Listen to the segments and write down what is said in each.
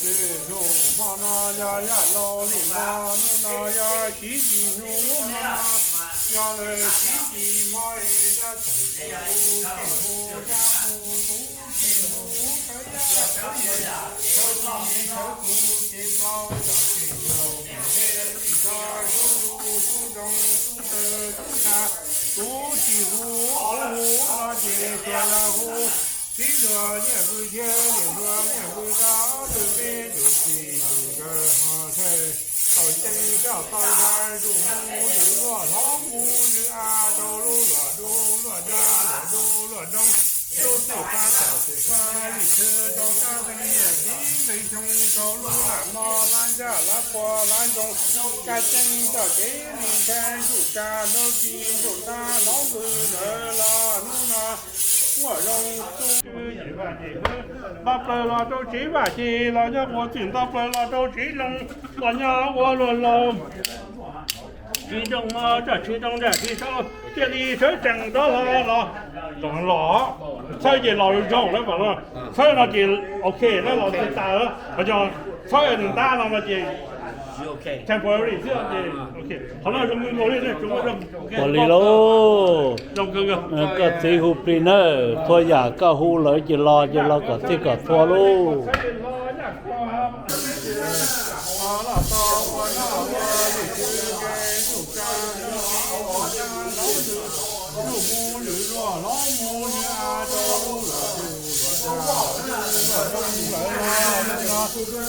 Hnub hmo no yog yam laus li hmo, hnub no yog tsib yim hnub hmo, yog lawm tsib yim hmo es dab txheem tsis hu, tsis hu, dab hu kuv tsis hu, khawb yaj khawb yim, khawb tsis khawb kuv ces plaub tsam tseem yog kuv, tsis txhob sub ntuj sub nroog sub tawg sub ntsha, kuv tsis hu, kuv hu no ces tsuas yog hu txiv hluas Nyiaj Vwj thiab niam hluas Nyiaj Vwj rau ob tug me tus txij tus nkawm ho ntshai tau ceeb coj tau ntshav, zuj mus zuj luaj hlob mus zuj av, rau lub luam dub luam dab, luam dub luam doog, lub xwm fab tam xwm fab li tsawg, rau sab nqeeg niam txiv nqeeg xyoo, rau lub lam moj lab ntsaj lab pua lab ntsoog, kaj ceeb coj kev li ntshai, ntuj tsa nraug ci ntuj tab hlob npws ntawd los hnub no muaj zoo tu. Nto plaws los rau tsev Vaj Ces los nyob ua txwm, nto plaws los rau tsev Zoo los nyob ua luag laus. Tsis zoo no tsam tsis zoo ntsam tsis tau, cia li sawv tsees rov los los los, txhawb ces los zoo lawm, txhawb no ces ok na, los tsis tas, qhov txhawb nws ntab no no ces temporary xwb ces qhov no zoo nkaus li. Ua li lauj, koj txiv hu plig na, txhua yam koj hu lawm ces los ces los kom txij kom txhua lauj.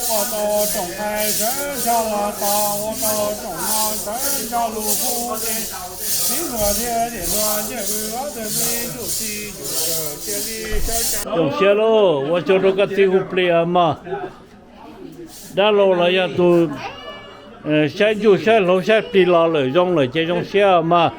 Ua tau tsoom nqaij sawv ntsug los tos, ua tau tsoom no sawv ntsug lus hu ces txiv hluas thiab niam hluas Nyiaj Vwj ob tug me tus txij tus nkawm cia li sawv tsees. Zoo siab lauj, ua tsaug rau koj txiv hu plig mog. Dab laug los yog tus saib ntsuj saib hloov saib plig los lawm zoo lawm ces zoo siab mog.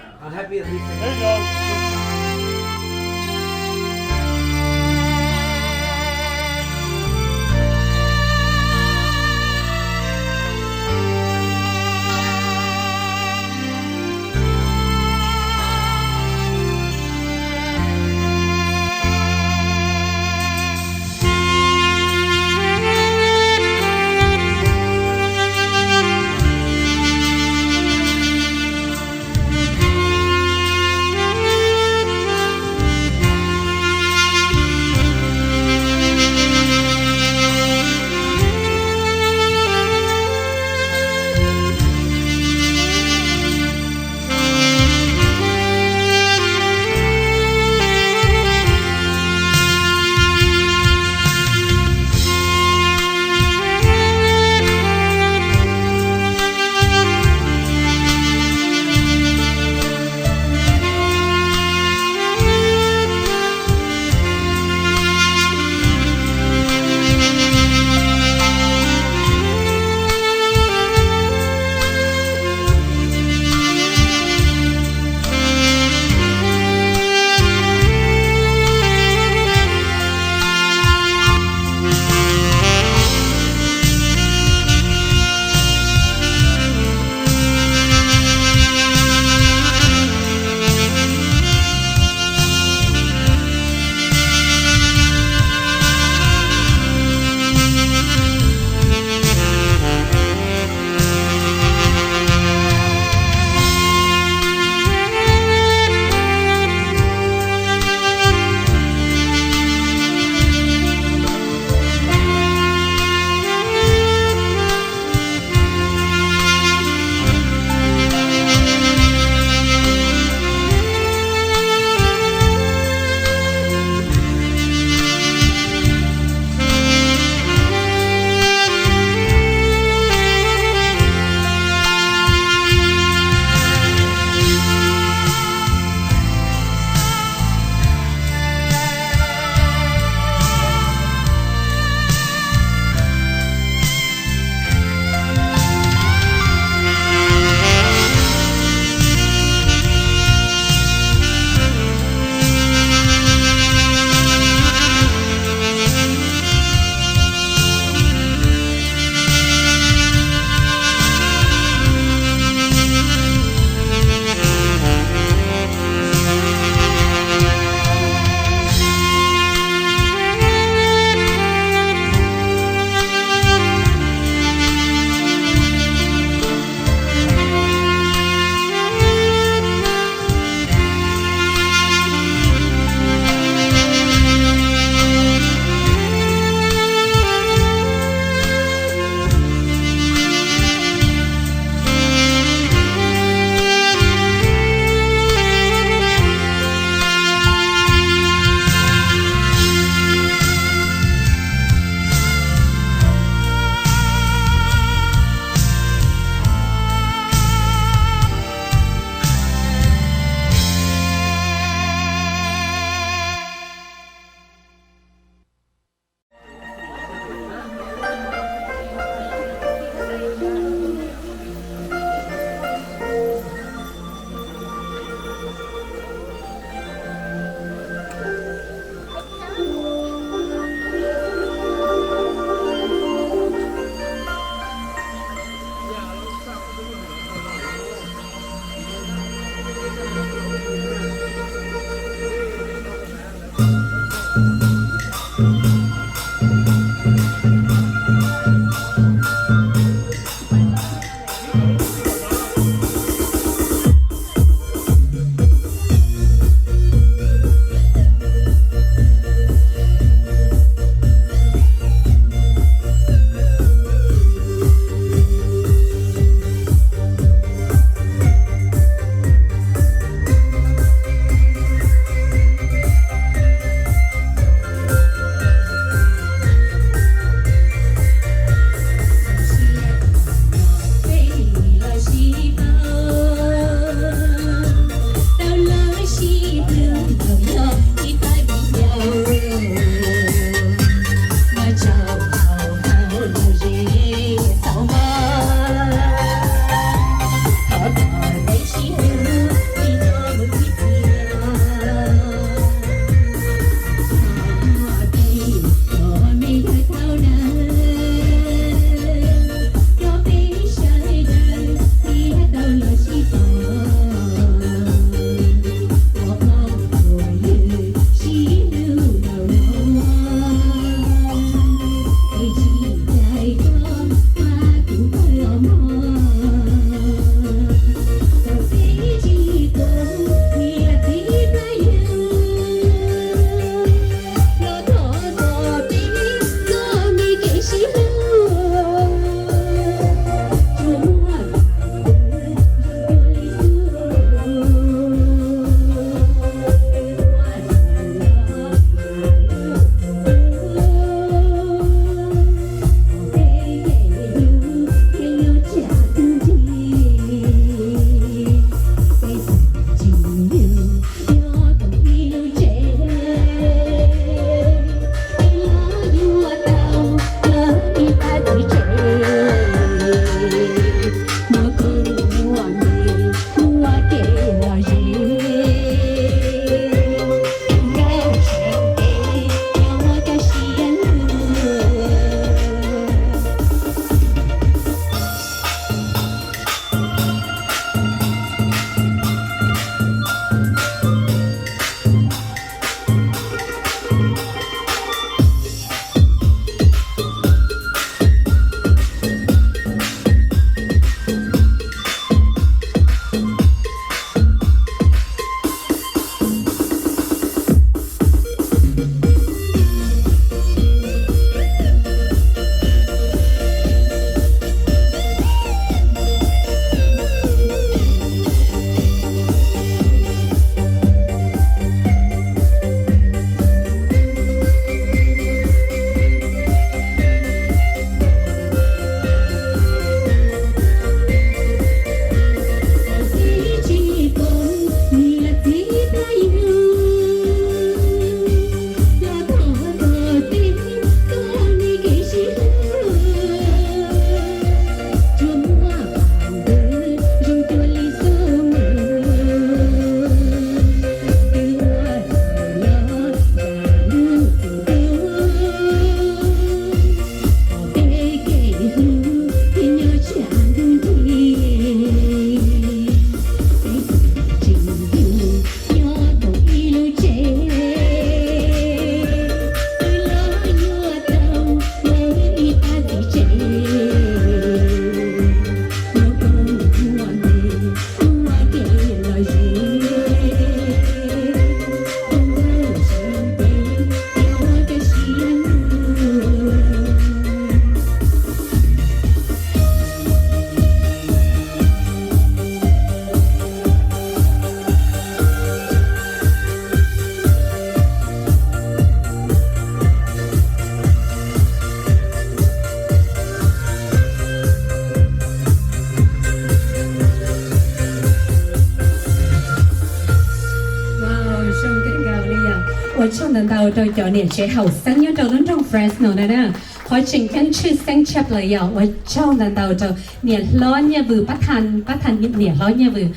Ua tsaug ntau ntau rau cov niam tsev haum xeeb nyob rau lub nroog Fresno na na. Qhov tseem ceeb tshwj xeeb tshaj plaws yog ua tsaug ntau ntau rau niam hlob Nyiaj Vws, pab tha, pab tha niam hlob Nyiaj Vws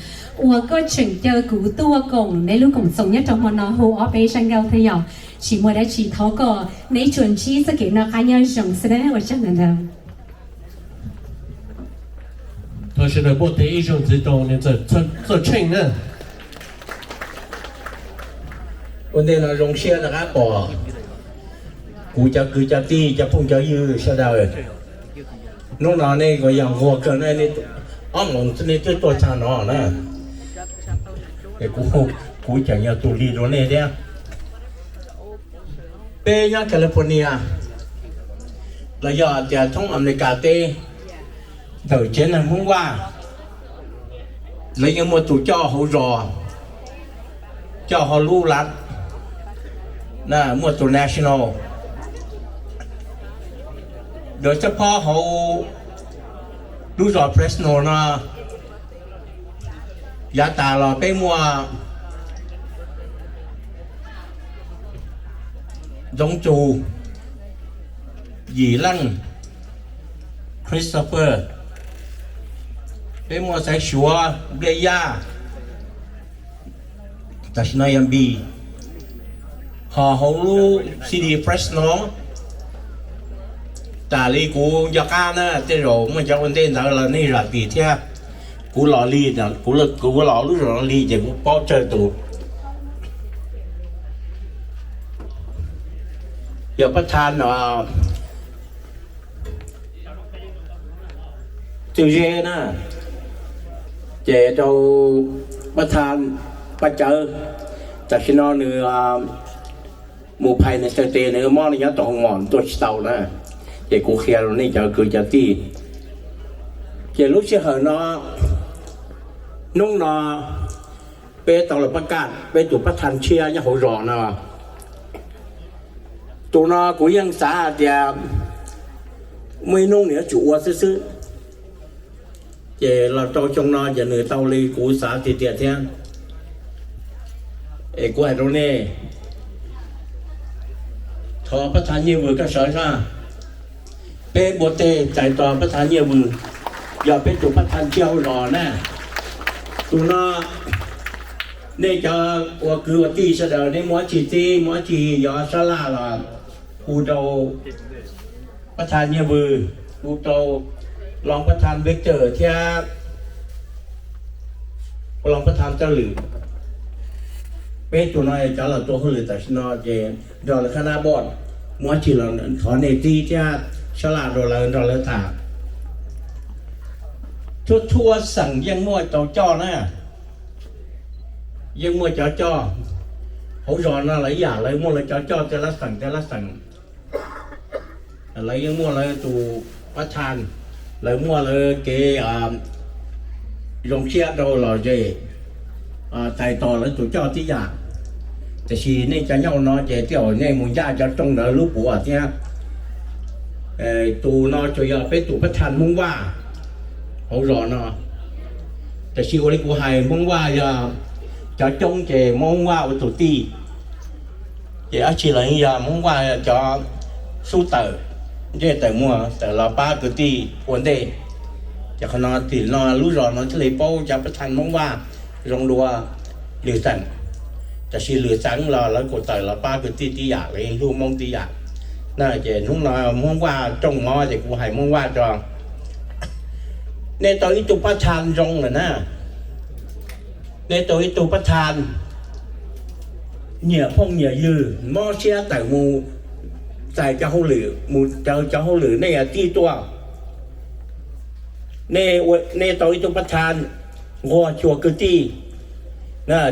uas koj tseem caw kuv tuaj koom neb lub koom txoos nyob rau hmo no hu ob peb zaj nkauj thiab yog tsis muaj dab tsi, thov kom neb tsuas ntsib txoj kev noj qab nyob zoo xwb na. Ua tsaug ntau ntau. Thov sawv daws npuaj tes ib zaug ntxiv rau niam ntxawm Txawj Tsheej na. Ua ntej no zoo siab rov qab pom kuv cov kwv cov tij cov phooj cov ywg sawv daws. Hnub no nej kuj yog nquag kawg na, ob moos nej twb tuaj txog no na. Kuv tseem yog tus lig dua nej thiab. Peb nyob California los yog tias thoob Amelikas teb, ntawm tsev neeg Hmoob Vaj, lawv yeej muaj tus coj hauv zos, coj hauv lub lav, muaj tus national. Lawv txhaj phob hauv lub zos Fresno no, yav tas los peb muaj Ntxoov Tsug, Yim Leej, Christopher, peb muaj Xaiv Suav, Npliaj Yaj, tam sim no yog Npis. Ho hauv lub city Fresno, tas li kuv nco qab na, tej zaum muaj cov ua ntej ntawd los nej zam txim thiab. Kuv los lig, kuv los lub zos no lig ces kuv paub tsawg tus. Yog pab tha Txwj Zeb na, ces rau pab tha Paj Cawv, tam sim no nws mus phais nws sawv tes, nws mob nws nyob tau hoo mom tuaj tsis tau na. Ces kuv qhia rau nej cov kwv cov tij. Ces lub sij hawm no, hnub no peb tau los pab kaj peb tus pab tha tshiab nyob hauv zos no. Tus no kuv yeej xav hais tias muaj ib hnub nws yuav tsum ua xwb xwb. Ces los rau xyoo no ces nws tau li kuv xav tiag tiag thiab. Es kuv hais rau nej, thov pab tha Nyiaj Vws koj sawv sab, peb npuaj tes txais tos pab tha Nyiaj Vws, yog peb tus pab tha tshiab hauv zos na. Tus no nej cov ua kwv ua tij sawv daws nej muaj dab tsi txib, muaj dab tsi yog sab laj los hu rau pab tha Nyiaj Vws, hu rau loos pab tha Victor thiab loos pab tha Txawj Lwm. Peb tus no cov los tua hauj lwm tam sim no ces nrog lawv khab nab npoj, muaj dab tsi los thov nej txib thiab sab laj rau lawv nrog lawv tham. Txhua txhua xeem yeej muaj tau coj na, yeej muaj cov coj. Hauv zos no lawv ib yam lawv muaj lawv cov coj tej lab xeem tej lab xeem. Lawv yeej muaj lawv tus pab tha, lawv muaj lawv kev zoo siab rau lom zem, txais tos lawv tus coj tib yam. Tiam sis nej cov nyob hauv no ces tej zaum nej mus ncaj cov rooj ntawd lub puav thiab. Tus no tsuas yog peb tus pab tha Hmoob Vaj hauv zos no. Tiam sis ua li kuv hais, Hmoob Vaj yog cov coob ces Hmoob Vaj ua tus tij. Ces dab tsi los yog Hmoob Vaj cov xub tawm ntsej tawm muag tawm los pab kwv tij ua ntej. Ces qhov no tim no lub zos no thiaj li paub cov pab tha Hmoob Vaj zoo dua lwm xeem. Tiam sis lwm xeem los lawv kuj tawm los pab kwv tij tib yam, lawv yeej hlub Hmoob tib yam. Na ces hnub no Hmoob Vaj rooj mov ces kuv hais Hmoob Vaj tso. Nej tau ib tug pab tha zoo lawm na. Nej tau ib tug pab tha nyiam phooj nyiam ywg, mob siab tawm mus txais cov hauj lwm, mus raws cov hauj lwm nej tij tuaj. Nej tau ib tug pab tha nquag xyuas kwv tij,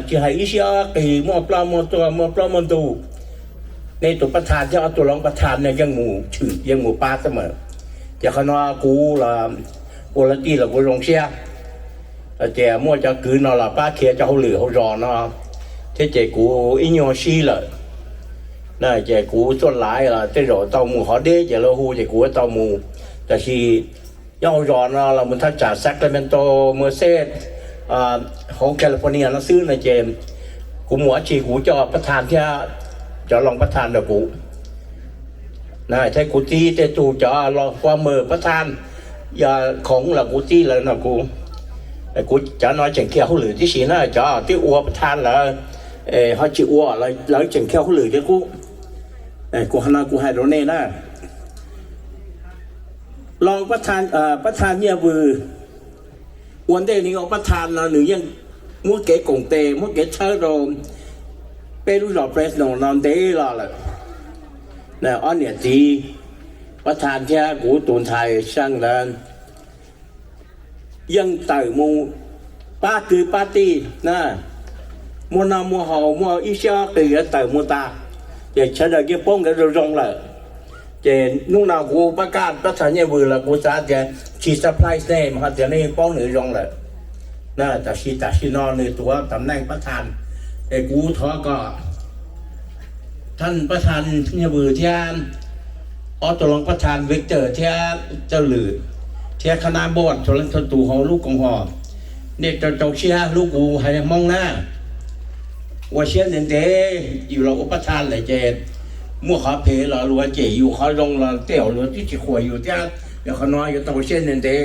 tsis hais ib siab qis, muaj plab muaj tuag, muaj plaub muaj ntug. Nej tus pab tha thiab ob tug loos pab tha no yeej mus tshwm yeej mus pab xwb mas. Ces qhov no kuv ua lawv tij los kuv zoo siab tias muaj cov kwv no los pab khiav cov hauj lwm hauv zos no thiab, ces kuv ib nyuag sib lawm. Ces kuv txuj laiv los tej zaum tau mus qhov deb ces lawv hu ces kuv tau mus. Tiam sis nyob hauv zos no los mus thaj tsam Sacramento, Merced, hauv California no xwb no ces kuv mus dab tsi kuv coj pab tha thiab cov loos pab thas rau kuv, thiab kuv txib tej tug cov loos former pab thas, yog khoom los kuv txib lawv no kuv, kuv cov no tseem khiav hauj lwm tib si na, cov twb ua pab thas lawm ho tsis ua, lawv tseem khiav hauj lwm thiab qub. Kuv no kuv hais rau nej na, loos pab thas Nyiaj Vws ua ntej nws ua pab thas no nws yeej muab kev koom tes muab kev txhawb rau peb lub zos Fresno no ntev los lawm. Ob niam txiv pab thas thiab kuv tus ntxhais Xeeb ntawd yeej tawm mus pab kwv pab tij na, muaj noj muaj haus muaj ib siab qis yuav tawm mus tas, ces sawv daws yeej paub nkawd zoo zoo lawm. Ces hnub no kuv pab kaj pab thas Nyiaj Vws los kuv xav tias tsis surprise nej mas ho tias nej yeej paub nws zoo lawm. Tab sis tam sim no nws tuav tam neej pab thas, es kuv thov kom thaj pab thas Nyiaj Vws thiab ob tug loos pab thas Victor thiab Txawj Lwm thiab khab nab npoj txhua leej txhua tus hauv lub koom haum, nej rau rau siab hlub kuv haiv Hmoob na. Ua siab ntev ntev yus los ua pab thas lawm ces muaj qhov phem los luag cem yus, qhov zoo los tej zaum luag twb tsis qhuas yus thiab. Yog qhov no yuav tau ua siab ntev ntev.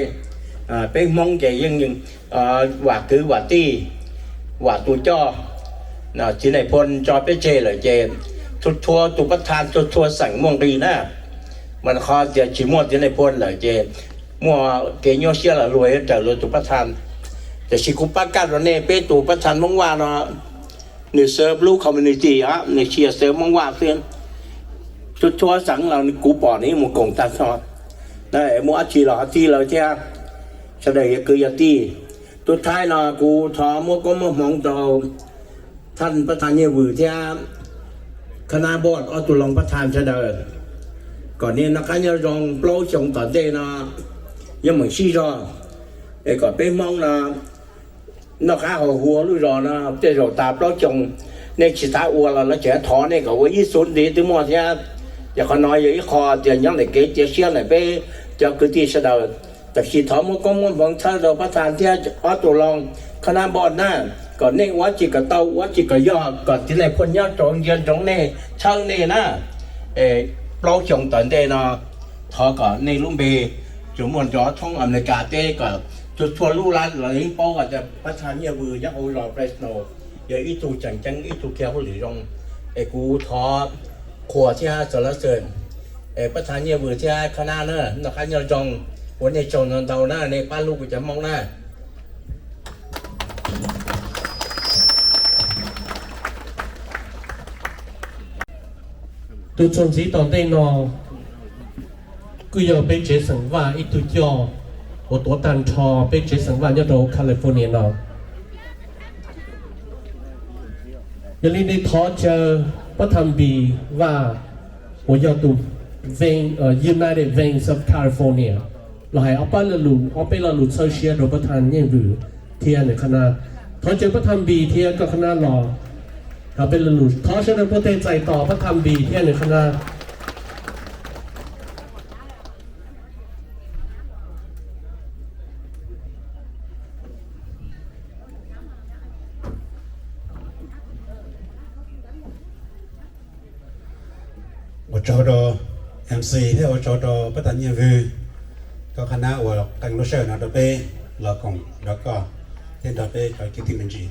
Peb Hmoob ces yeej vam kwv vam tij, vam tus coj. Txiv Nais Phoo tso peb tseg lawm ces txhua txhua tus pab thas txhua txhua xeem muaj nqis na. Mas qhov tias tsis muaj Txiv Nais Phoo lawm ces muaj kev nyuaj siab los luag yuav raws luag tus pab thas. Tiam sis kuv pab kaj rau nej peb tus pab thas Hmoob Vaj no, nws serve lub community os, nws tsis yog serve Hmoob Vaj xwb. Txhua txhua xeem los kuv pom nws yeej mus koom tag nrho. Muaj dab tsi los ho txib lawv thiab, sawv daws yog kwv yog tij. Tus thaib no kuv thov muab koob muab hmoov rau thaj pab thas Nyiaj Vws thiab khab nab npoj ob tug loos pab thas sawv daws, kom nej noj qab nyob zoo plaub xyoo tom ntej no, yeej meem sib zog, es kom peb Hmoob no noj qab haus huv lub zos no. Tej zaum tas plaub xyoo nej tsis xav ua los lawv tseem thov nej kom ua ib xuv ntxiv twb muaj thiab. Ces qhov no yog ib qho tias nyob ntawm kev cia siab ntawm peb cov kwv tij sawv daws. Tab sis thov muab koob muab hmoov txhawb rau pab thas thiab ob tug loos khab nab npoj na, kom nej ua tsi kom tau ua tsi kom yog, kom Txiv Nais Phoo nyob rau ntsia ntsoov nej txhawb nej na. Plaub xyoo tom ntej no thov kom nej lub npe tsuas muaj nrov thoob Amelikas teb, kom txhua txhua lub lab los yeej paub tias pab thas Nyiaj Vws nyob hauv zos Fresno yog ib tug tseem ceeb ib tug khiav hauj lwm zoo. Es kuv thov qhuas thiab xav lab xwm, es pab thas Nyiaj Vws thiab khab nab na noj qab nyob zoo, ua nej tsaug ntau ntau na, nej pab hlub kuv cov Hmoob na. Tus txuas ntxiv tom ntej no kuj yog peb tsev xeem Vaj ib tug coj uas tuav tag nrho peb tsev xeem Vaj nyob rau California no. Yog li ntawd thov caw pab thas Npis Vaj uas yog tus United Veins of California los hais ob pab lo lus, ob peb lo lus txhawb siab rau pab thas Nyiaj Vws thiab nws khab nab. Thov caw pab thas Npis thiab koj khab nab los hais peb lo lus. Thov sawv daws pub teg txais tos pab thas Npis thiab nws khab nab. Ua tsaug rau MC thiab ua tsaug rau pab thas Nyiaj Vws, koj khab nab uas qee lub sij hawm no rau peb los koom nrog koj thiab nrog peb cov kwv tij me ntsis.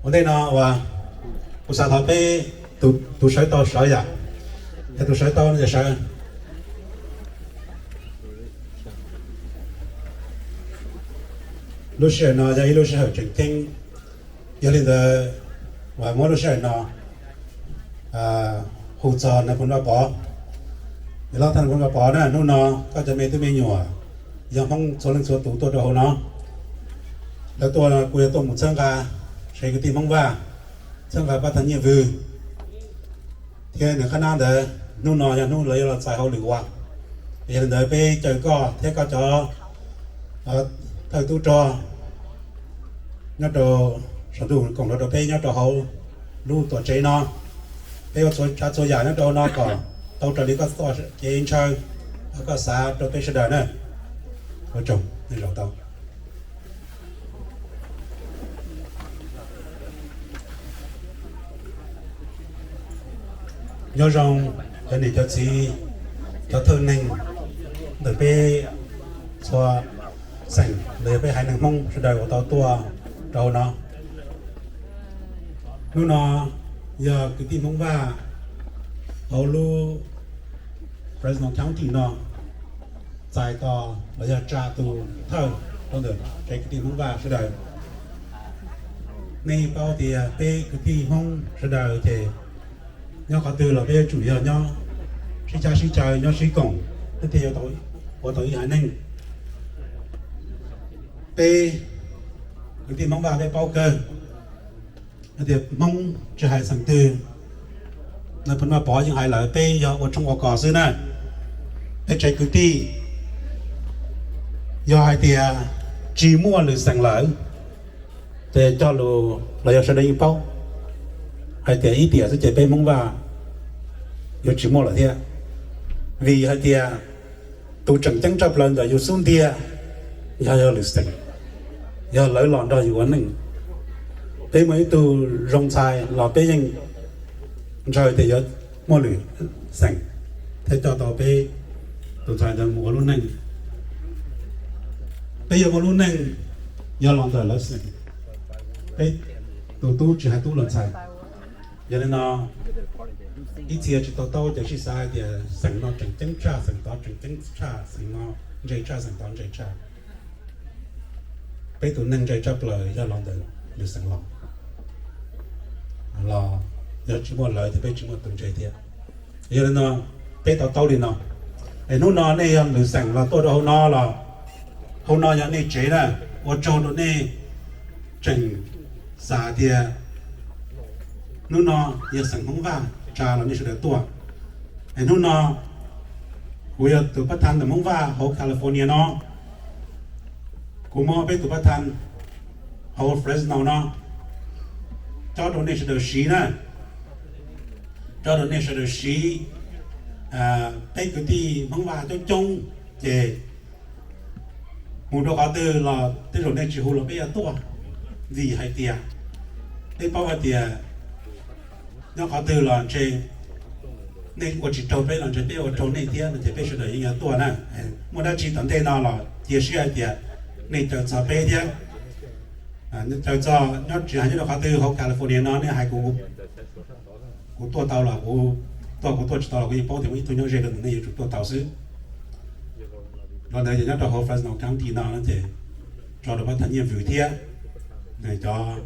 Ua ntej no uas kuv xav thov peb tus sawv tau sawv yom, yog tus sawv tau no ces sawv. Lub sij hawm no yog ib lub sij hawm tseem ceeb, yog li ntawd uas muab lub sij hawm no hu txog Nais Phoo Vaj Pov. Yog los tag Nais Phoo Vaj Pov na, hnub no koj cov me tub me nyuam yog Hmoob txhua leej txhua tus tuaj rau hauv no. Lawv tuaj kuj yog tuaj mus txhawb nqa, sev kwv tij Hmoob Vaj, txhawb nqa pab thas Nyiaj Vws. Thiab nws qhab nab ntawd hnub no yog hnub lawv yuav los txais hauj lwm ua. Yog li ntawd peb caw koj thiab koj cov thawj tub rog nyob rau saum ntuj koom nrog rau peb nyob rau hauv lub tuam tsev no. Peb ua txhua tsav txhua yam nyob rau hauv no kom tau raws li koj txoj kev ntshaw, koj xav rau peb sawv daws na. Ua tsaug, nej zaum tau. Nyob zoo cov niam cov txiv, cov thawj neeg ntawm peb txhua xeem los yog peb haiv neeg Hmoob sawv daws uas tau tuaj rau hauv no. Hnub no yog kwv tij Hmoob Vaj hauv lub Fresno County no txais tos los yog tsa tus thawj rau ntawm tsev kwv tij Hmoob Vaj sawv daws. Nej paub tias peb kwv tij Hmoob sawv daws ces nyob qhov twg los peb yuav tsum yog nyob sib cab sib caw, nyob sib koom, peb thiaj yuav ua tau ib haiv neeg. Peb kwv tij Hmoob Vaj peb paub kawg hais tias Hmoob tsis hais xeem twg, nws pheej muaj pov yeej hais lawm, peb yog ua tshoob ua kos xwb na. Peb tsev kwv tij yog hais tias tsis muaj lwm xeem lawm, ces cog lus los yog sawv daws yeej paub hais tias ib tiam xwb ces peb Hmoob Vaj yuav tsis muaj lawm thiab. Vim hais tias tus tseem ceeb tshaj plaws ntawm yus xub ntiag yog, yog lwm xeem, yog lawv los nrog yus ua neej. Peb muaj ib tug zoo ntxhais los peb yeej ntshaw tias yuav muaj lwm xeem thiab coj tau peb tus ntxhais ntawd mus ua lub neej. Peb yuav muaj lub neej yog los ntawm lawv xeem. Peb tus tub tsis hais tub los ntxhais. Yog li no, ib txhia tsis to taub ces sib xav hais tias xeem no tseem ceeb tshaj xeem tod, tseem ceeb tshaj xeem no, ntse tshaj xeem tod, ntse tshaj. Peb tus neeg ntse tshaj plaws yog los ntawm lwm xeem los, los yog tsis muaj lawv ces peb tsis muaj tus ntse thiab. Yog li no, peb to taub li no, es hnub no nej yog lwm xeem los tuaj rau hauv no los, hauv no yog nej tsev na, ua tsaug rau nej tseem xav tias hnub no yog xeem Hmoob Vaj tsa los nej sawv daws tuaj. Es hnub no kuv yog tus pab thab ntawm Hmoob Vaj hauv California no, kuv muab peb tus pab thab hauv Fresno no cob rau nej sawv daws siv na, cob rau nej sawv daws siv. Peb kwv tij Hmoob Vaj coob coob ces mus rau qhov twg los tej zaum nej tsis hu los peb yuav tuaj, vim hais tias peb paub hais tias nyob qhov twg los ntshe nej ua tsis raug peb los ntshe peb ua raug nej thiab no ces peb sawv daws yeej yuav tuaj na. Muaj dab tsi tom ntej no los cia siab hais tias nej caw txog peb thiab. Caw txog nyob tsis hais nyob rau qhov twg hauv California no nej hais kuv, kuv tuaj tau los kuv tuaj, kuv tuaj tsis tau los kuv yeej paub tias muaj ib tug nyob ze rau ntawm nej yuav tsum tuaj tau xwb. Los ntawd ces nyob rau hauv Fresno County no ces tso rau pab thab nyiaj vwm thiab cov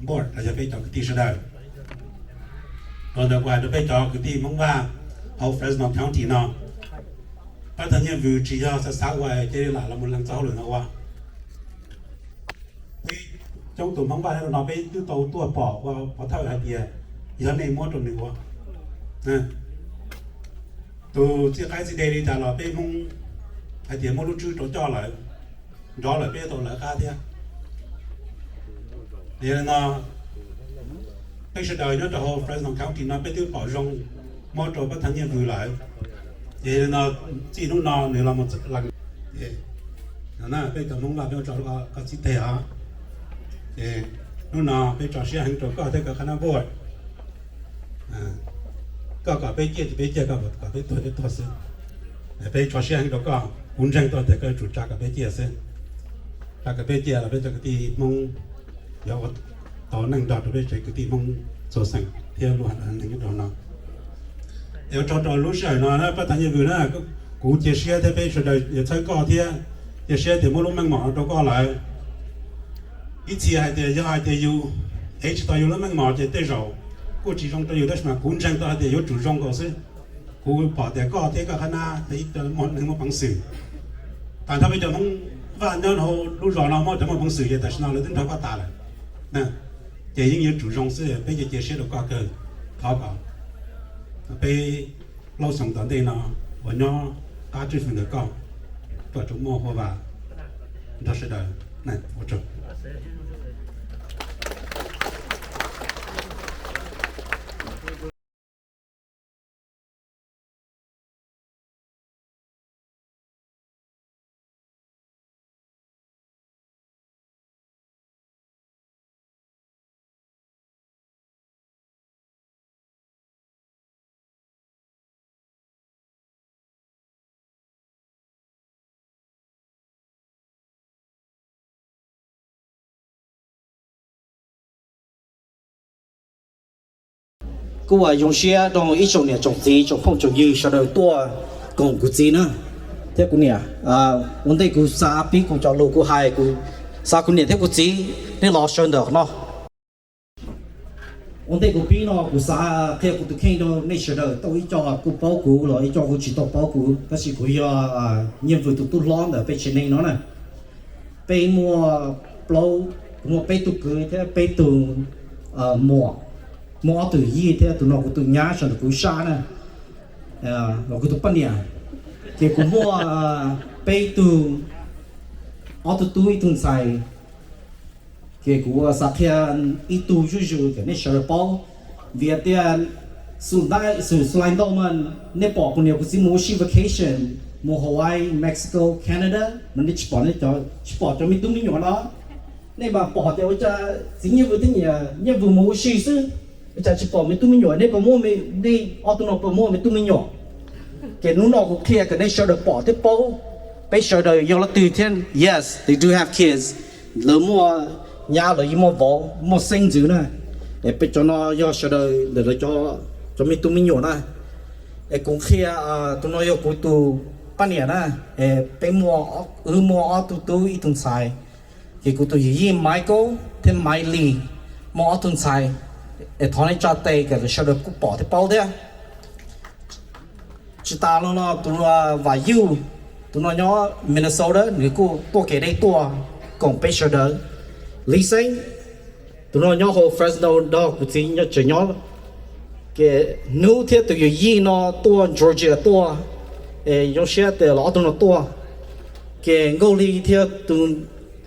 board los yog peb cov kwv tij sawv daws. Los ntawd kuv hais rau peb cov kwv tij Hmoob Vaj hauv Fresno County no, pab thab nyiaj vwm tsis yog xav xav ua cia li lam los mus lees txoj hauj lwm no ua. Peb coob tus Hmoob Vaj nyob rau no peb twb tau tuaj pom ua pov thawj hais tias yog nej muab rau nws ua. Tus txij qaib txij dej li cas los peb Hmoob hais tias muab lub tswb rau coj lawm, nrov lawm peb yuav tau lawv qab thiab. Yog li no, peb sawv daws nyob rau hauv Fresno County no peb twb pom zoo muab rau pab thab nyiaj vwm lawm. Ces yog li no, txij hnub no nws los mus lees, peb cov Hmoob Vaj peb ua tso koj txib teg os. Ces hnub no peb tso siab heev rau koj thiab koj qhab nab board. Koj kom peb ciaj ces peb ciaj, koj kom peb tuag peb tuag xwb. Peb tso siab heev rau koj, kuv ntseeg tau tias koj yuav tsum tsa kom peb ciaj xwb. Tsa kom peb ciaj los peb cov kwv tij Hmoob yuav ua tau neej nrog rau peb tsev kwv tij Hmoob txhua xeem thiab lub neej nyob rau no. Es ua tsaug rau lub sij hawm no na pab thab nyiaj vwm na, kuv cia siab thiab peb sawv daws yuav txhawb koj thiab cia siab tias muab lub meej mom no rau koj lawm. Ib txhia hais tias yog hais tias yus ev tsis tau yus lub meej mom ces tej zaum kuj tsis zoo rau yus, tab sis mas kuv ntseeg tau hais tias yuav tsum zoo nkaus xwb. Kuv pom tias koj thiab koj qhab nab ib muaj neeg muaj peev xwm. Tag nrho peb cov Hmoob Vaj nyob hauv lub zos no muaj cov muaj peev xwm ces tam sim no lawv twb nrog koj tas lawm. Ces yeej yuav tsum zoo xwb, peb cia cia siab rau koj kawg. Thov kom peb plaub xyoo tom ntej no uas nyob qab tswj hwm ntawm koj, koj tsuas muaj huaj vam nrog sawv daws. Ua tsaug. Kuv zoo siab rau ib tsoom niam tsoom txiv tsoom phooj tsoom ywg sawv daws tuaj koom kuv txiv na, thiab kuv niam. Ua ntej kuv xav pib kuv cov lus kuv hais, kuv xav kuv niam thiab kuv txiv nej los sawv ntawm no. Ua ntej kuv pib no kuv xav qhia kuv tus kheej rau nej sawv daws, tau ib co kuj paub kuv los ib co kuj tsis tau paub kuv, tab sis kuv yog Nyiaj Vwm tus tub hlob ntawm peb tsev neeg no na. Peb muaj plaub, kuv muaj peb tug kwv thiab peb tug muam, muaj ob tug yij thiab tus no kuv tus nyab sawv ntawm kuv sab na, los kuv tus poj niam. Ces kuv muaj peb tug, ob tug tub ib tug ntxhais. Ces kuv xav qhia ib tug zuj zus kom nej sawv daws paub, vim tias xus ntau mas nej pom kuv niam kuv txiv mus ua si vacation, mus Hawaii, Mexico, Canada mas nej tsis pom, tsis pom cov me tub me nyuam no. Nej mas pom tias ua cas txiv Nyiaj Vwm thiab niam Nyiaj Vwm mus ua si xwb, ua cas tsis pom me tub me nyuam, nej puas muaj, nej ob tug no puas muaj me tub me nyuam? Ces hnub no kuv qhia kom nej sawv daws pom thiab paub peb sawv daws yog leej twg thiab. Yes, they do have kids. Lawv muaj nyab, lawv yeej muaj vauv, muaj xeeb ntxwv na. Es peb cov no yog sawv daws ntawm lawv cov me tub me nyuam na. Es kuv qhia, tus no yog kuv tus poj niam na. Es peb muaj, wb muaj ob tug tub ib tug ntxhais. Ces kuv tus yawm yij Michael thiab Maiv Lis muaj ob tug ntxhais. Es thov nej tsa tes kom lawv sawv daws kuj pom thiab paub thiab. Tsis tas no no tus Vam Yuj, tus no nyob Minnesota, nws kuj tuaj kev deb tuaj koom peb sawv daws. Lis Xeeb, tus no nyob hauv Fresno nrog kuv txiv tseem nyob. Ces hnub thiab tus yawm yij no tuaj Georgia tuaj, es zoo siab tias los ob tug no tuaj. Ces Nkauj Hli thiab tus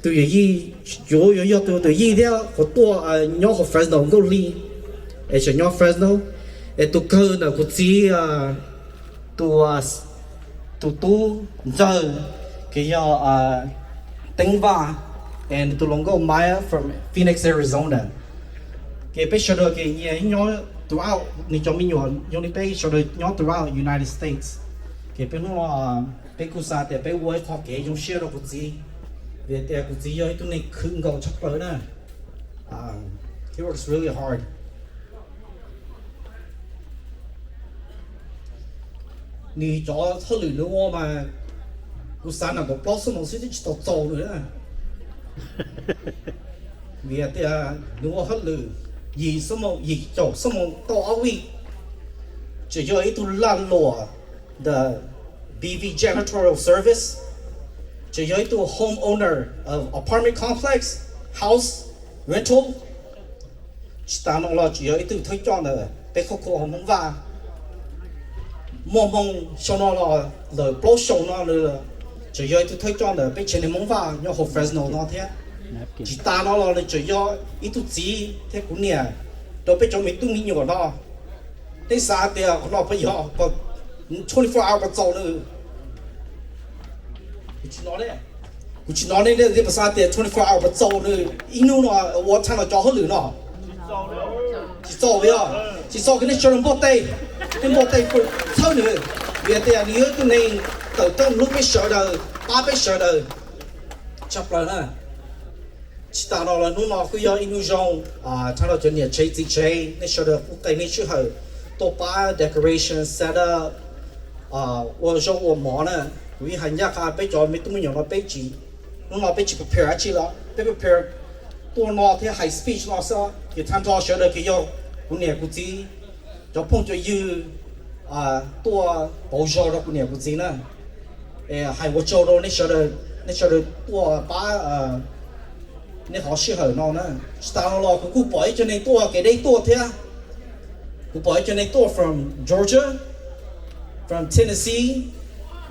yawm yij, yuav yog tus yawm yij thiab qhuav tuaj nyob hauv Fresno, Nkauj Hli, es tseem nyob Fresno. Es tus kawg ntawm kuv txiv tus tub ntxawg, ces yog Teeb Vaj, es nws tus hluas nkauj Maya from Phoenix, Arizona. Ces peb sawv daws ces nyias nyob throughout, nws cov me nyuam zoo li peb sawv daws nyob throughout United States. Ces peb hnub no, peb kuj xav tias peb ua ib qho kev zoo siab rau kuv txiv, vim tias kuv txiv yog ib tug neeg khwv nkaus tshaj plaws na. He works really hard. Nws cov hauj lwm nws ua mas kuv xav nram kaum plaub xuab moos xwb twb tsis tau txaus nws na. Vim tias nws ua hauj lwm yim xuab moos, yim caum xuab moos tau ob vij. Tseem yog ib tug lag luam ntawm B V Janitorial Service, tseem yog ib tug home owner of apartment complex, house rental. Tsis tas no los tseem yog ib tug thawj coj ntawm peb qhov kho Hmoob Vaj. Muaj hmoo xyoo no los lawm plaub xyoo no nws tseem yog ib tug thawj coj ntawm peb tsev neeg Hmoob Vaj nyob hauv Fresno no thiab. Tsis tas no los nws tseem yog ib tug txiv thiab kuv niam rau peb cov me tub me nyuam no. Nej xav tias qhov no puas yog, twenty four hour puas txaus nws? Kuv tsis hnov nej, nej puas xav tias twenty four hour puas txaus nws ib hnub no ua tshaj no cov hauj lwm no? Tsis txaus yog, tsis txaus kom nej sawv daws npuaj teg, nej npuaj teg txhawb nws, vim tias nws yog ib tug neeg tawm rooj hlub peb sawv daws, pab peb sawv daws tshaj plaws na. Tsis tas no los hnub no kuj yog ib hnub zoo, tshaj no cov niam tsev txiv tsev nej sawv daws kuj qee nej sij hawm tuaj pab decoration, set up, ua zaub ua mov na. Kuv yeej hais ncaj qha peb cov me tub me nyuam no peb tsis, hnub no peb tsis prepare dab tsi los peb prepare tuaj no thiab hais speech no xwb. Ces tag nrho sawv daws ces yog kuv niam kuv txiv cov phooj cov ywg tuaj pauv zog rau kuv niam kuv txiv na. Hais ua tsaug rau nej sawv daws, nej sawv daws tuaj pab nej qhov sij hawm no na. Tsis tas no los kuv kuj pom ib co neeg tuaj kev deb tuaj thiab. Kuv pom ib co neeg tuaj from Georgia, from Tennessee,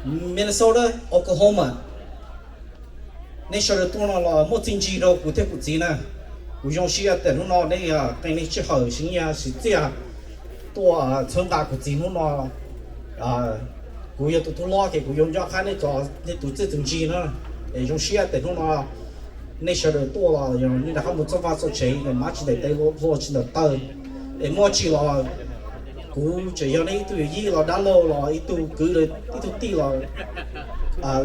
Minnesota, Oklahoma. Nej sawv daws tuaj no los muaj txiaj ntsig rau kuv thiab kuv txiv na. Kuv zoo siab tias hnub no nej qee nej sij hawm siv nyiaj siv txiaj tuaj txhawb nqa kuv txiv hnub no. Kuv yog tus tub hlob ces kuv yuav nco qab nej cov, nej tus txiaj tus ntsig na. Es zoo siab tias hnub no nej sawv daws tuaj los nej rov qab mus txoj vaj txoj tsev, mab tsis ntaus tes, hlua tsis ntaus taw. Es muaj tsi los kuv tseem yog nej ib tug yawm yij los dab laug los ib tug kwv, ib tug tij los,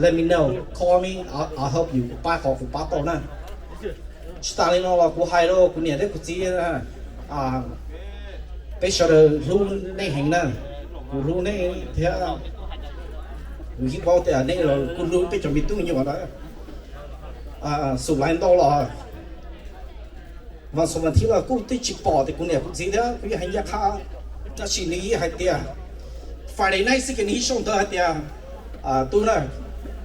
let me know, call me, I'll help you, kuv pab qhov kuv pab tau na. Tsis tas li no los kuv hais rau kuv niam thiab kuv txiv, Peb sawv daws hlub nej heev na, kuv hlub nej thiab kuv yeej paub tias nej los kuj hlub peb cov me tub me nyuam na. Xus laiv ntau los, vas xus vas thiv los kuj twb tsis pom tias kuv niam kuv txiv thiab kuv yeej hais ncaj qha, tab sis nws yeej hais tias Friday night xwb ces nws yeej sau ntawv hais tias, tub na,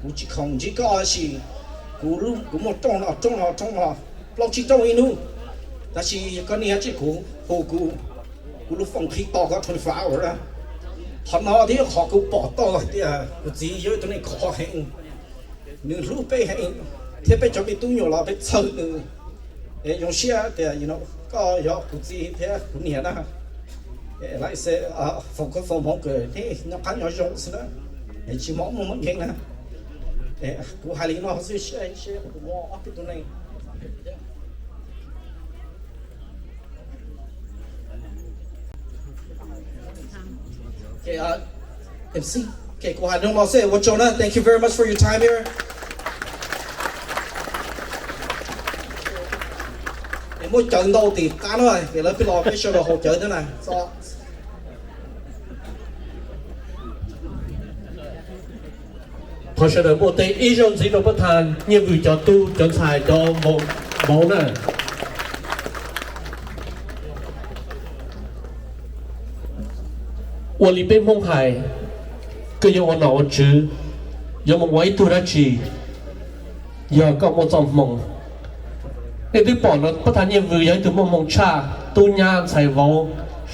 kuv tsis khoom ntsib koj tab sis kuv muaj rooj no rooj no rooj no plaub tsib rooj ib hnub, tab sis koj niaj hnub kuv hu kuv, kuv lub phone qhib to koj twenty four hours na. Qhov no thiab qhov kuv pom tau hais tias kuv txiv yog ib tug neeg khov kho heev, nws hlub peb heev, thiab peb cov me tub nyuam los peb txhawj nws. Es zoo siab tias koj yog kuv txiv thiab kuv niam na. Laiv xwb, foom koob foom hmoov kom nej nyob qab nyob zoo xwb na, tsis mob muaj mob nkeeg na. Kuv hais li no xwb, seb kuv muaj ob peb tug neeg. MC, kuv hais li no xwb, ua tsaug na, thank you very much for your time here. Es muab cawv ntau tim qab no, es lawv pheej los peb sawv daws haus cawv thiab na. Thov sawv daws muaj tej ib zaug ntxiv rau pab thas Nyiaj Vwm cov tub cov ntxhais cov vauv na. Ua li peb Hmoob hais, koj yuav ua nom ua tswv, yuav mus ua ib tug dab tsi, yog koj muaj txoj hmoo. Nej twb pom no, pab thas Nyiaj Vwm yog ib tug muaj hmoo tshaj, tub nyab ntxhais vauv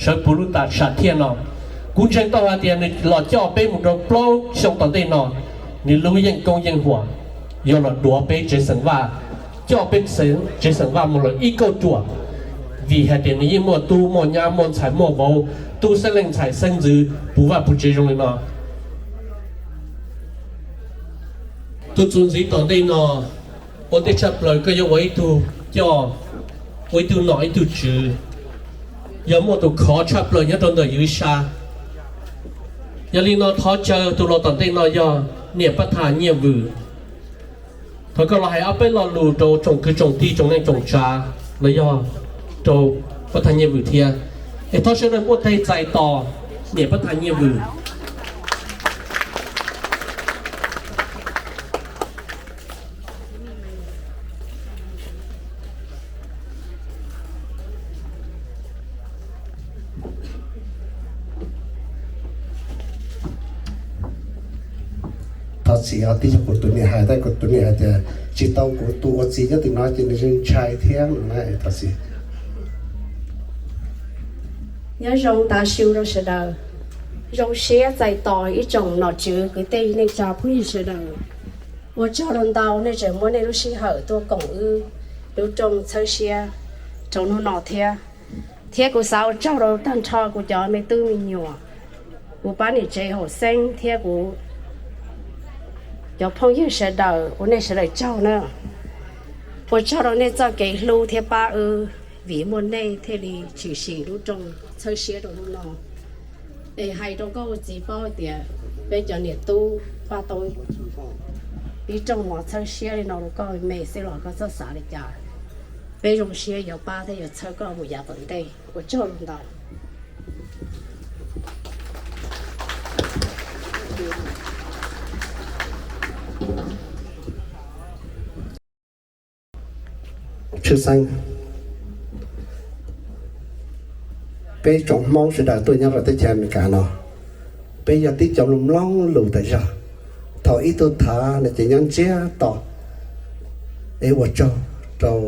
sawv puv lub tas sam thiaj no. Kuv ntseeg tau hais tias nws los coj peb mus rau plaub xyoo tom ntej no, nws lub yeej koob yeej huam yog los duav peb tsev xeem Vaj, coj peb tsev xeem Vaj mus lawm ib kauj ruam, vim hais tias nws yeej muaj tub muaj nyab muaj ntxhais muaj vauv, tub xeeb leej ntxhais xeeb ntxwv puv vaj puv tsev zoo li no. Tus txuas ntxiv tom ntej no, ua ntej tshaj plaws koj yuav ua ib tug coj, ua ib tug nom ib tug tswv, yog muaj tus khov tshaj plaws nyob rau ntawm yus ib sab. Yog li no thov caw tus los tom ntej no yog niam pab thas Nyiaj Vwm. Thov koj los hais ob peb lo lus rau tsoom kwv tsoom tij tsoom neej tsoom tsav los yog rau pab thas Nyiaj Vwm thiab. Es thov sawv daws muaj tej txais tos niam pab thas Nyiaj Vwm. Thov txim os, twb yog kuv tus niam hais, tab kuv tus niam hais tias tsis tau kuv tus ua txiv nyob tim no ces nws yeej ntshai thiab no na, thov txim. Nyob zoo tas su rau sawv daws. Zoo siab txais tos ib tsoom nom tswv kwv tij neej tsa phooj ywg sawv daws. Ua tsaug rau ntau nej tseem muab nej lub sij hawm tuaj koom wb lub rooj txhawb siab rau hnub no thiab. Thiab kuv xav ua tsaug rau tag nrho kuv cov me tub me nyuam, kuv pab niam tsev hauv xeeb thiab kuv cov phooj ywg sawv daws, ua nej sawv daws tsaug na. Ua tsaug rau nej txoj kev hlub thiab pab wb, vim muaj nej thiaj li tshwm sim lub rooj txhawb siab rau hnub no. Es hais rau koj ua txiv paub tias peb cov niam tub npaj tau ib rooj mov txhawb siab li no rau koj me xwb los koj txhob xav li cas. Peb zoo siab yuav pab thiab yuav txhawb koj mus yav tom ntej. Ua tsaug ntau. Tshwj xeeb, peb tsoom Hmoob sawv daws tuaj nyob rau teb chaws Amelikas no, peb yog tib co mloog mloog lus tas zog. Thaum ib tug tham no ces nyob ntsiag to. Es ua tsaug rau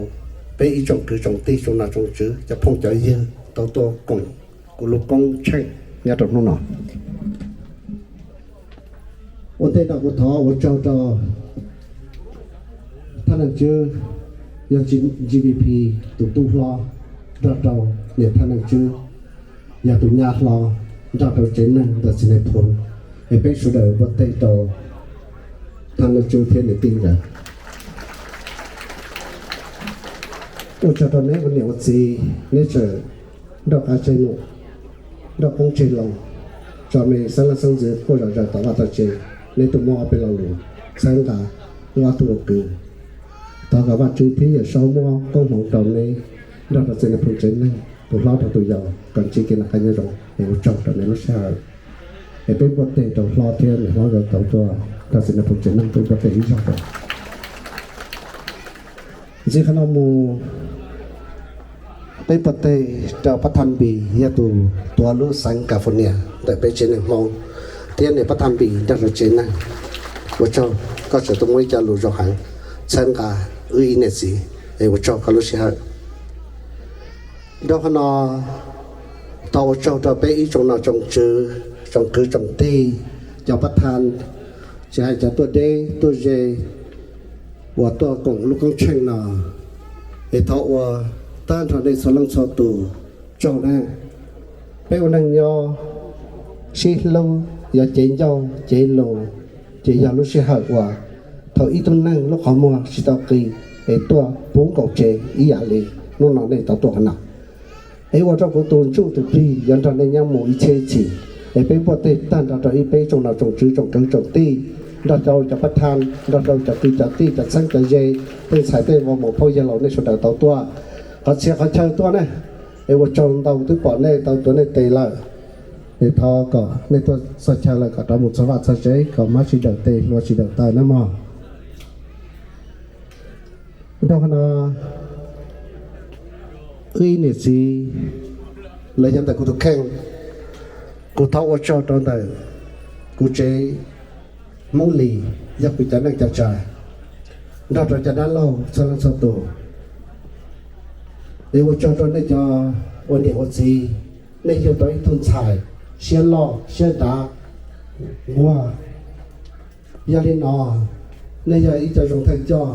peb ib tsoom kwv tsoom tij tsoom nom tsoom tswv cov phooj cov ywg tau tuaj koom kuv lub koob tsheej nyob rau hnub no. Ua ntej no kuv thov ua tsaug rau thaj neej tswb yog G V P tus tub hlob, nrog rau niam thaj neej tswb yog tus nyab hlob, nrog rau tsev neeg ntawm txiv neej phoo, es peb sawv daws npuaj teg rau thaj neej tswb thiab niam tij nkawd. Ua tsaug rau neb ua niam ua txiv, neb tseem nrauj qab tseg num, nrauj qoob tseg loo, tso me xeeb leej xeeb ntxwv quaj zom zaws tom vaj tom tsev, neb tuaj muab ob peb lo lus txhawb nqa wb ob tug ua kwv. Thov kom Vajtswv thiab Yawm Saub muab koob hmoov rau neb, nrog rau txiv neej phooj tsev neeg tus hlob rau tus yau kom ntsib kev noj qab nyob zoo es ua tsaug rau nej lub sij hawm. Es peb npuaj teg rau hlob thiab niam hlob nkawd tau tuaj nrog txiv neej phooj tsev neeg peb npuaj teg ib zaug rau. Ntxiv qhov no mus, peb npuaj teg rau pab Thaj Npis yog tus tuav lub xeev California ntawm peb tsev neeg Hmoob thiab niam pab Thaj Npis nrog rau tsev neeg. Ua tsaug, koj tseem tuaj muaj ib co lus zoo heev txhawb nqa wb ib niam txiv, es ua tsaug koj lub sij hawm. Dhau qhov no, thov ua tsaug rau peb ib tsoom nom tsoom tswv, tsoom kwv tsoom tij, cov pab thaj, tsis hais cov tuaj deb tuaj ze uas tuaj koom lub koob tsheej no, es thov ua tag nrho nej txhua leej txhua tus tsaug na. Peb ua neej nyob sib hlub, yog cev ncauj cev lus, ces yog lub sij hawm uas thaum ib tug neeg lub qhov muag tsis tau qis es tuaj puv nkaus tsev ib yam li hnub no nej tau tuaj qhov no. Es ua rau kuv tus ntsuj tus plig yuav nrog nej nyob mus ib txhiab ib txhis. Es peb npuaj teg tag nrho rau ib peb tsoom nom tsoom tswv tsoom kwv tsoom tij, nrog rau cov pab thaj, nrog rau cov kwv cov tij cov txheeb cov ze, tej ntxhais tej vauv maum phauj yawg laus nej sawv daws tau tuaj qhov txhia qhov chaw tuaj ne. Es ua tsaug ntau twb pom nej tau tuav nej tes lawm. Es thov kom nej tuaj txog chaw lawm kom rov mus txog vaj txog tsev kom mob tsis dawm tes hluas tsis dawm taw nawb mog. Dhau qhov no, wb ib niam txiv los yog ntawm kuv tus kheej, kuv thov ua tsaug rau ntawm kuv tsev Hmoob Lis, yog kuv cov neej cov tsav, nrog rau cov dab laug txhua leej txhua tus. Es ua tsaug rau nej cov ua niam ua txiv, nej yug tau ib tug ntxhais siab loj siab dav nquag. Yog li no, nej yog ib co zoo thawj coj,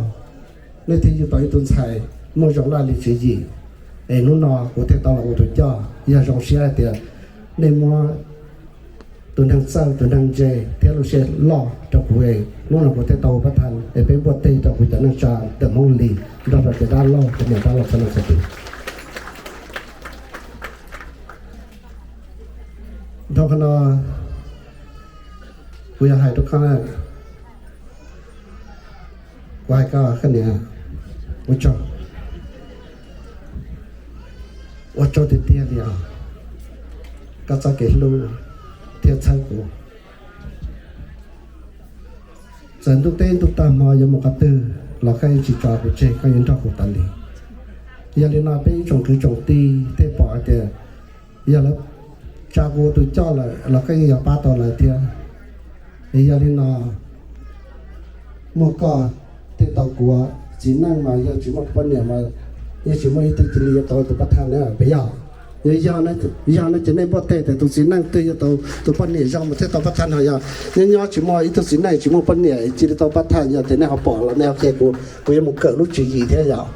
nej thiaj yug tau ib tug ntxhais muaj zoo laj lim tswv yim. Es hnub no kuv thiaj tau los ua tus coj, yog zoo siab hais tias nej muab tus neeg txawj tus neeg ntse thiab lub siab loj rau kuv, hnub no kuv thiaj tau ua pab thaj. Es peb npuaj teg rau kuv cov neej tsa ntawm Hmoob Lis nrog rau cov dab laug cov niam dab laug txhua leej txhua tus. Dhau qhov no, kuv yog hais rau koj, kuv hais koj, koj niam, ua tsaug, ua tsaug tiag tiag li os, koj txoj kev hlub thiab txhawb kuv. Txawm ntuj teb ntuj tag hmo yuav mus qhov twg los koj yeej tsis tso kuv tseg, koj yeej nrog kuv tas li. Yog li no peb ib tsoom kwv tsoom tij tej pom hais tias yog lawv tsa kuv ua tus coj lawm los koj yeej yuav pab tau lawv thiab. Es yog li no, muaj koj thiaj tau kuv, txiv neej mas yog tsis muaj poj niam mas yeej tsis muaj ib tug cia li yuav tau tus pab thaj na, puas yog? Yog, yog no ces nej npuaj teg tias tus txiv neej twg yuav tau tus poj niam zoo mas thiaj tau pab thaj no. Yog nyob nyob tsis muaj ib tug txiv neej tsis muaj poj niam cia li tau pab thaj, yog tias nej ho pom los nej ho qhia kuv, kuv yuav mus kawm lub tswv yim thiab yom.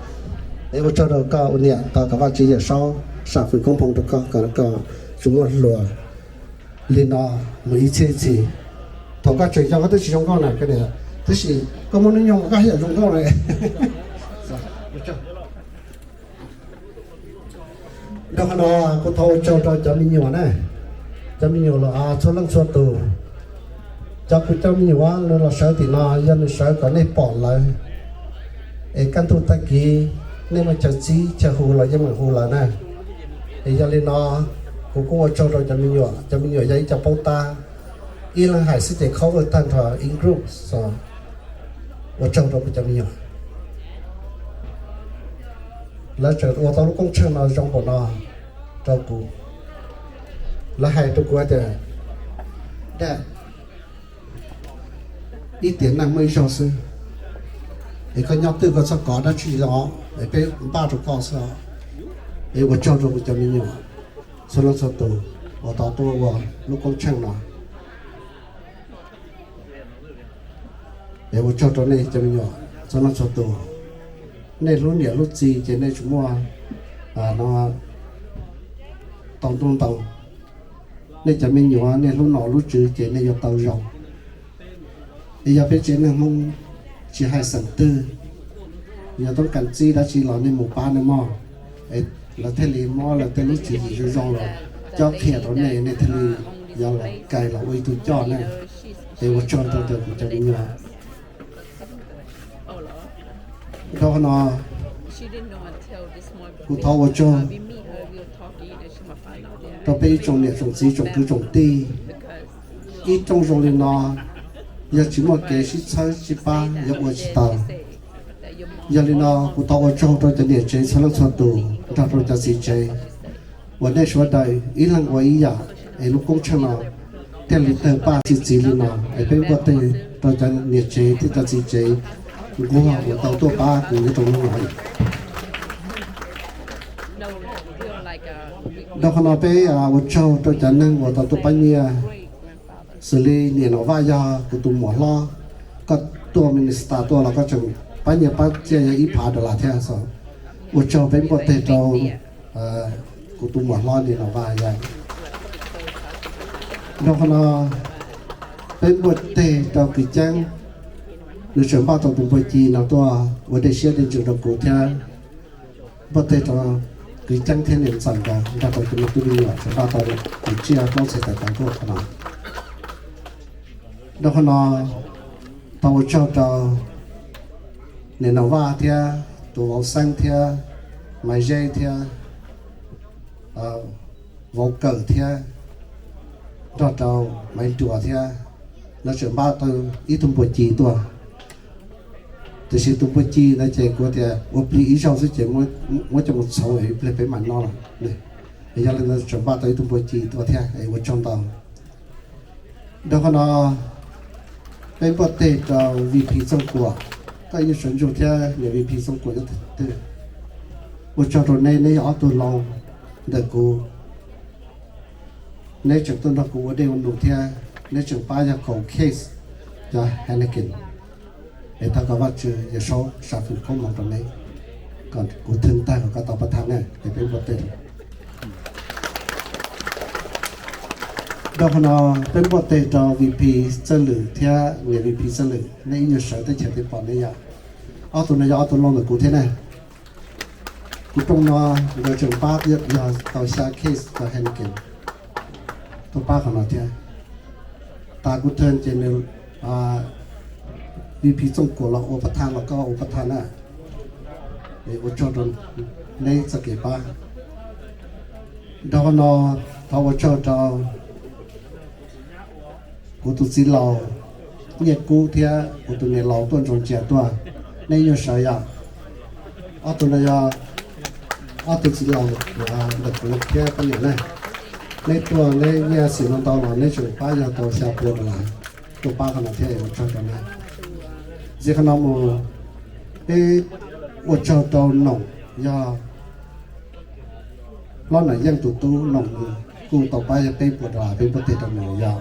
Es ua tsaug rau koj ua niam tau kom Vajtswv Yawm Saub sam fwm koob hmoov rau koj kom koj tsis muaj hluas li no mus ib txhiab ib txhis. Thaum koj tseem yau koj twb tsis zoo nkauj na, tab sis koj muaj hnub nyoog koj haj yam zoo nkauj na. Dhau qhov no, kuv thov ua tsaug rau cov me nyuam na, cov me nyuam los txhua leej txhua tus. Cov kuv cov me nyuam los sawv tim no yog nws sawv kom nej pom lawv. Es kaj ntug tag kis nej muaj chaw txib chaw hu los yeej meem hu lawv na. Es yog li no, kuv kuj ua tsaug rau cov me nyuam, cov me nyuam yog ib co paub tab, ib leeg hais xwb ces cover tag nrho ib group. Ua tsaug rau kuv cov me nyuam, lawv tseem ua tau lub koob tsheej no zoo npaum no rau kuv. Lawv hais rau kuv hais tias, dad, ib tiam neej muaj ib zaug xwb, es koj nyob twj koj txhob kov dab tsi los es peb npaj rau koj xwb. Es ua tsaug rau kuv cov me nyuam txhua leej txhua tus uas tau tuaj ua lub koob tsheej no. Es ua tsaug rau nej cov me nyuam txhua leej txhua tus. Nej hlub niam hlub txiv ces nej tsis muaj no tau ntuj ntau. Nej cov me nyuam nej hlub nom hlub tswv ces nej yuav tau zoo. Es yog peb tsev neeg Hmoob tsis hais xeem twg, yog toob kas txib dab tsi los nej mus pab nej mog, es lawv thiaj li muab lawv tej lub tswv yim zoo zoo los cob qhia rau nej, nej thiaj li yuav los kais los ua ib tug coj ne. Es ua tsaug rau ntawm kuv cov me nyuam. Dhau qhov no, Kuv thov ua tsaug rau peb ib tsoom niam tsoom txiv tsoom kwv tsoom tij. Ib rooj zoo li no, yog tsis muaj kev sib txhawb sib pab yuav ua tsis tau. Yog li no kuv thov ua tsaug rau cov niam tsev txhua leej txhua tus nrog rau cov txiv tsev uas nej sawv daws ib leeg ua ib yam es lub koob tsheej no thiaj li tawg paj txi txiv li no. Es peb npuaj teg rau cov niam tsev thiab cov txiv tsev nquag uas tau tuaj pab kuv nyob rau hnub no. Rau qhov no peb ua tsaug rau cov neeg uas tau tuaj pab nyiaj, xws li niam Nom Vaj yog kuv tus muam hlob, koj tuaj Minnesota tuaj los koj tseem pab nyiaj pab txiaj yog ib phav dollar thiab xwb. Ua tsaug, peb npuaj teg rau kuv tus muam hlob niam Nom Vaj yog. Rau qhov no peb npuaj teg rau Kwv Ceeb, nws tseem npaj tau tus npua ci no tuaj ua dej siab dej ntsws rau kuv thiab. Npuaj teg rau Kwv Ceeb thiab niam ntxawm nkawd nrog rau tus me tub me nyuam tseem npaj tau tus tsiaj plaub txhais tais tav tuaj qhov no. Rau qhov no thov ua tsaug rau niam Nom Vaj thiab tus vauv Xeeb thiab Maiv Zeb thiab vauv Kawm thiab nrog rau Maiv Duas thiab, lawv tseem npaj tau ib tug npua ci tuaj. Tiam sis tus npua ci ntawd ces kuv tias ua plig ib zaug xwb ces muab coj mus txhoov ib pliag peb mam noj lawm. Yog li ntawd tseem npaj tau ib tug npua ci tuaj thiab es ua tsaug ntau. Rau qhov no peb npuaj teg rau V P Txooj Kuam, koj ib nyuag sawv ntsug thiab niam V P Txooj Kuam nyob twg. Ua tsaug rau neb, neb yog ob tug hlob ntawm kuv. Neb tseem tuaj nrog kuv ua dej ua num thiab neb tseem pab yog kaum case cov Heineken. Es thov kom Vajtswv Yawm Saub sam fwm koob hmoov rau neb, kom kuv thwm tag kom koj tau pab thab na, es peb npuaj teg rau. Rau qhov no peb npuaj teg rau V P Txawj Lwm thiab niam V P Txawj Lwm, neb ib nyuag sawv teb chaws twb pom neb yom. Ob tug no yog ob tug hlob ntawm kuv thiab na. Kuv rooj no nkawd tseem pab yog tau xya case cov Heineken tuaj pab qhov no thiab. Tas kuv thwm ces nws V P Txooj Kuam los ua pab thab los koj ua pab thab na. Es ua tsaug rau neb txoj kev pab. Rau qhov no thov ua tsaug rau kuv tus txiv laus Nyiaj Kub thiab kuv tus niam laus Tuaj Ntsoov Tsias tuaj, neb nyuag sawv yom. Ob tug no yog ob tug txiv laus ntawm kuv thiab poj niam na. Neb tuaj neb nyiaj xim no ntau los neb tseem pab yog tau xya pua dollar tuaj pab qhov no thiab, ua tsaug rau neb. Ntxiv qhov no mus, peb ua tsaug rau Noom, yog Hlob Nam Yeej tus tub Noom, kuj tau pab yog peb puas dollar, peb npuaj teg rau Noom yog.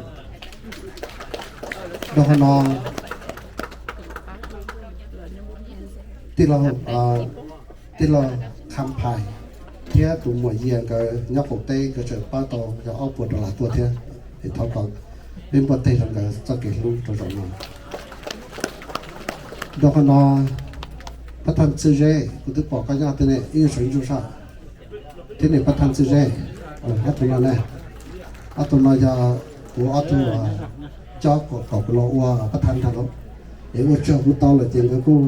Rau qhov no tij laug, tij laug Kham Phais thiab tus muam Yias nkawd nyob qaum teb nkawd tseem pab tau yog ob puas dollar tuaj thiab. Es thov kom peb npuaj teg rau nkawd txoj kev hlub rau zaum no. Rau qhov no Pab Thaj Txwj Zeb, kuv twb pom koj nyob tej ne, ib nyuag sawv ntsuj saj, thiab niam Pab Thaj Txwj Zeb, ob tug no ne, ob tug no yog kuv ob tug cob kom kuv los ua Pab Thaj Nrag Lauj. Es ua tsaug kuv tau lawm ces nkawd kuj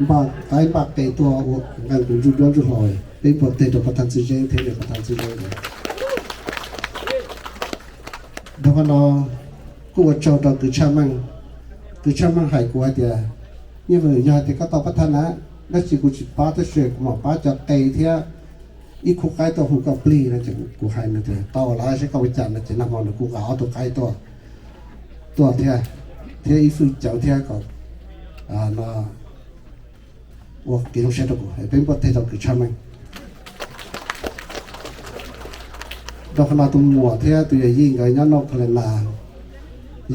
npaj qaib npaj qe tuaj ua nqee kuv ntsuj duab ntsuj hlauv, peb npuaj teg rau Pab Thaj Txwj Zeb thiab niam Pab Thaj Txwj Zeb. Rau qhov no kuj ua tsaug rau Kws Tshaj Meej. Kws Tshaj Meej hais kuv hais tias, Nyiaj Vwm, yog hais tias koj tau Pab Thaj na, dab tsi kuv tsis pab tab sis kuv mam pab cov qe thiab ib khub qaib tuaj hu koj plig no. Ces kuv hais nws tias, Tau lawm, seb koj ua cas no. Ces nag hmo nws kuj nqa ob tug qaib tuaj, tuaj thiab, thiab ib fwj cawv thiab kom no ua kev zoo siab rau kuv. Peb npuaj teg rau Kws Tshaj Meej. Rau qhov no tus muam thiab tus yawm yij nkawd nyob North Carolina,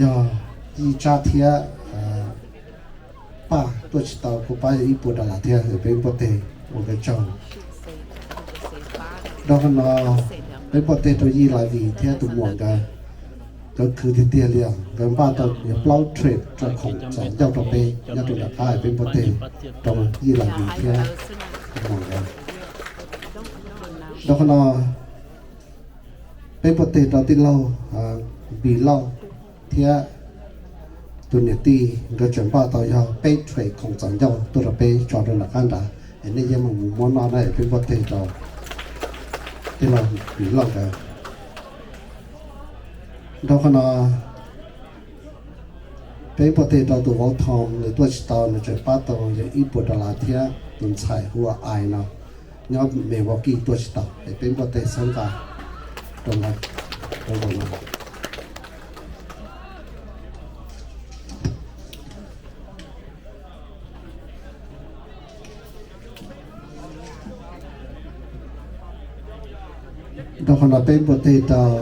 yog Yij Tsab thiab Paj, tuaj tsis tau, kuj pab yog ib puas dollar thiab, peb npuaj teg ua nkawd tsaug. Rau qhov no peb npuaj teg rau Yij Lais Vis thiab tus muam nkawd, nkawd khwv tiag tiag li os, nkawd npaj tau yog plaub trip rau khoom txom ncauj rau peb nyob rau nram qab, peb npuaj teg rau Yij Lais Vis thiab tus muam nkawd. Rau qhov no peb npuaj teg rau tij laug Npis Lauj thiab tus niam tij, nkawd tseem npaj tau yog peb trip khoom txom ncauj tuaj rau peb tso rau nram qab nrad. Es nej yeej mus muab noj na, peb npuaj teg rau tij laug Vim Lauj nkawd. Dhau qhov no, peb npuaj teg rau tus vauv Thom, nws tuaj tsis tau, nws tseem pab tau yog ib puas dollar thiab tus ntxhais hu ua Ai no nyob Milwaukee tuaj tsis tau, es peb npuaj teg txhawb nqa rau lawv rau zaum no. Dhau qhov no peb npuaj teg rau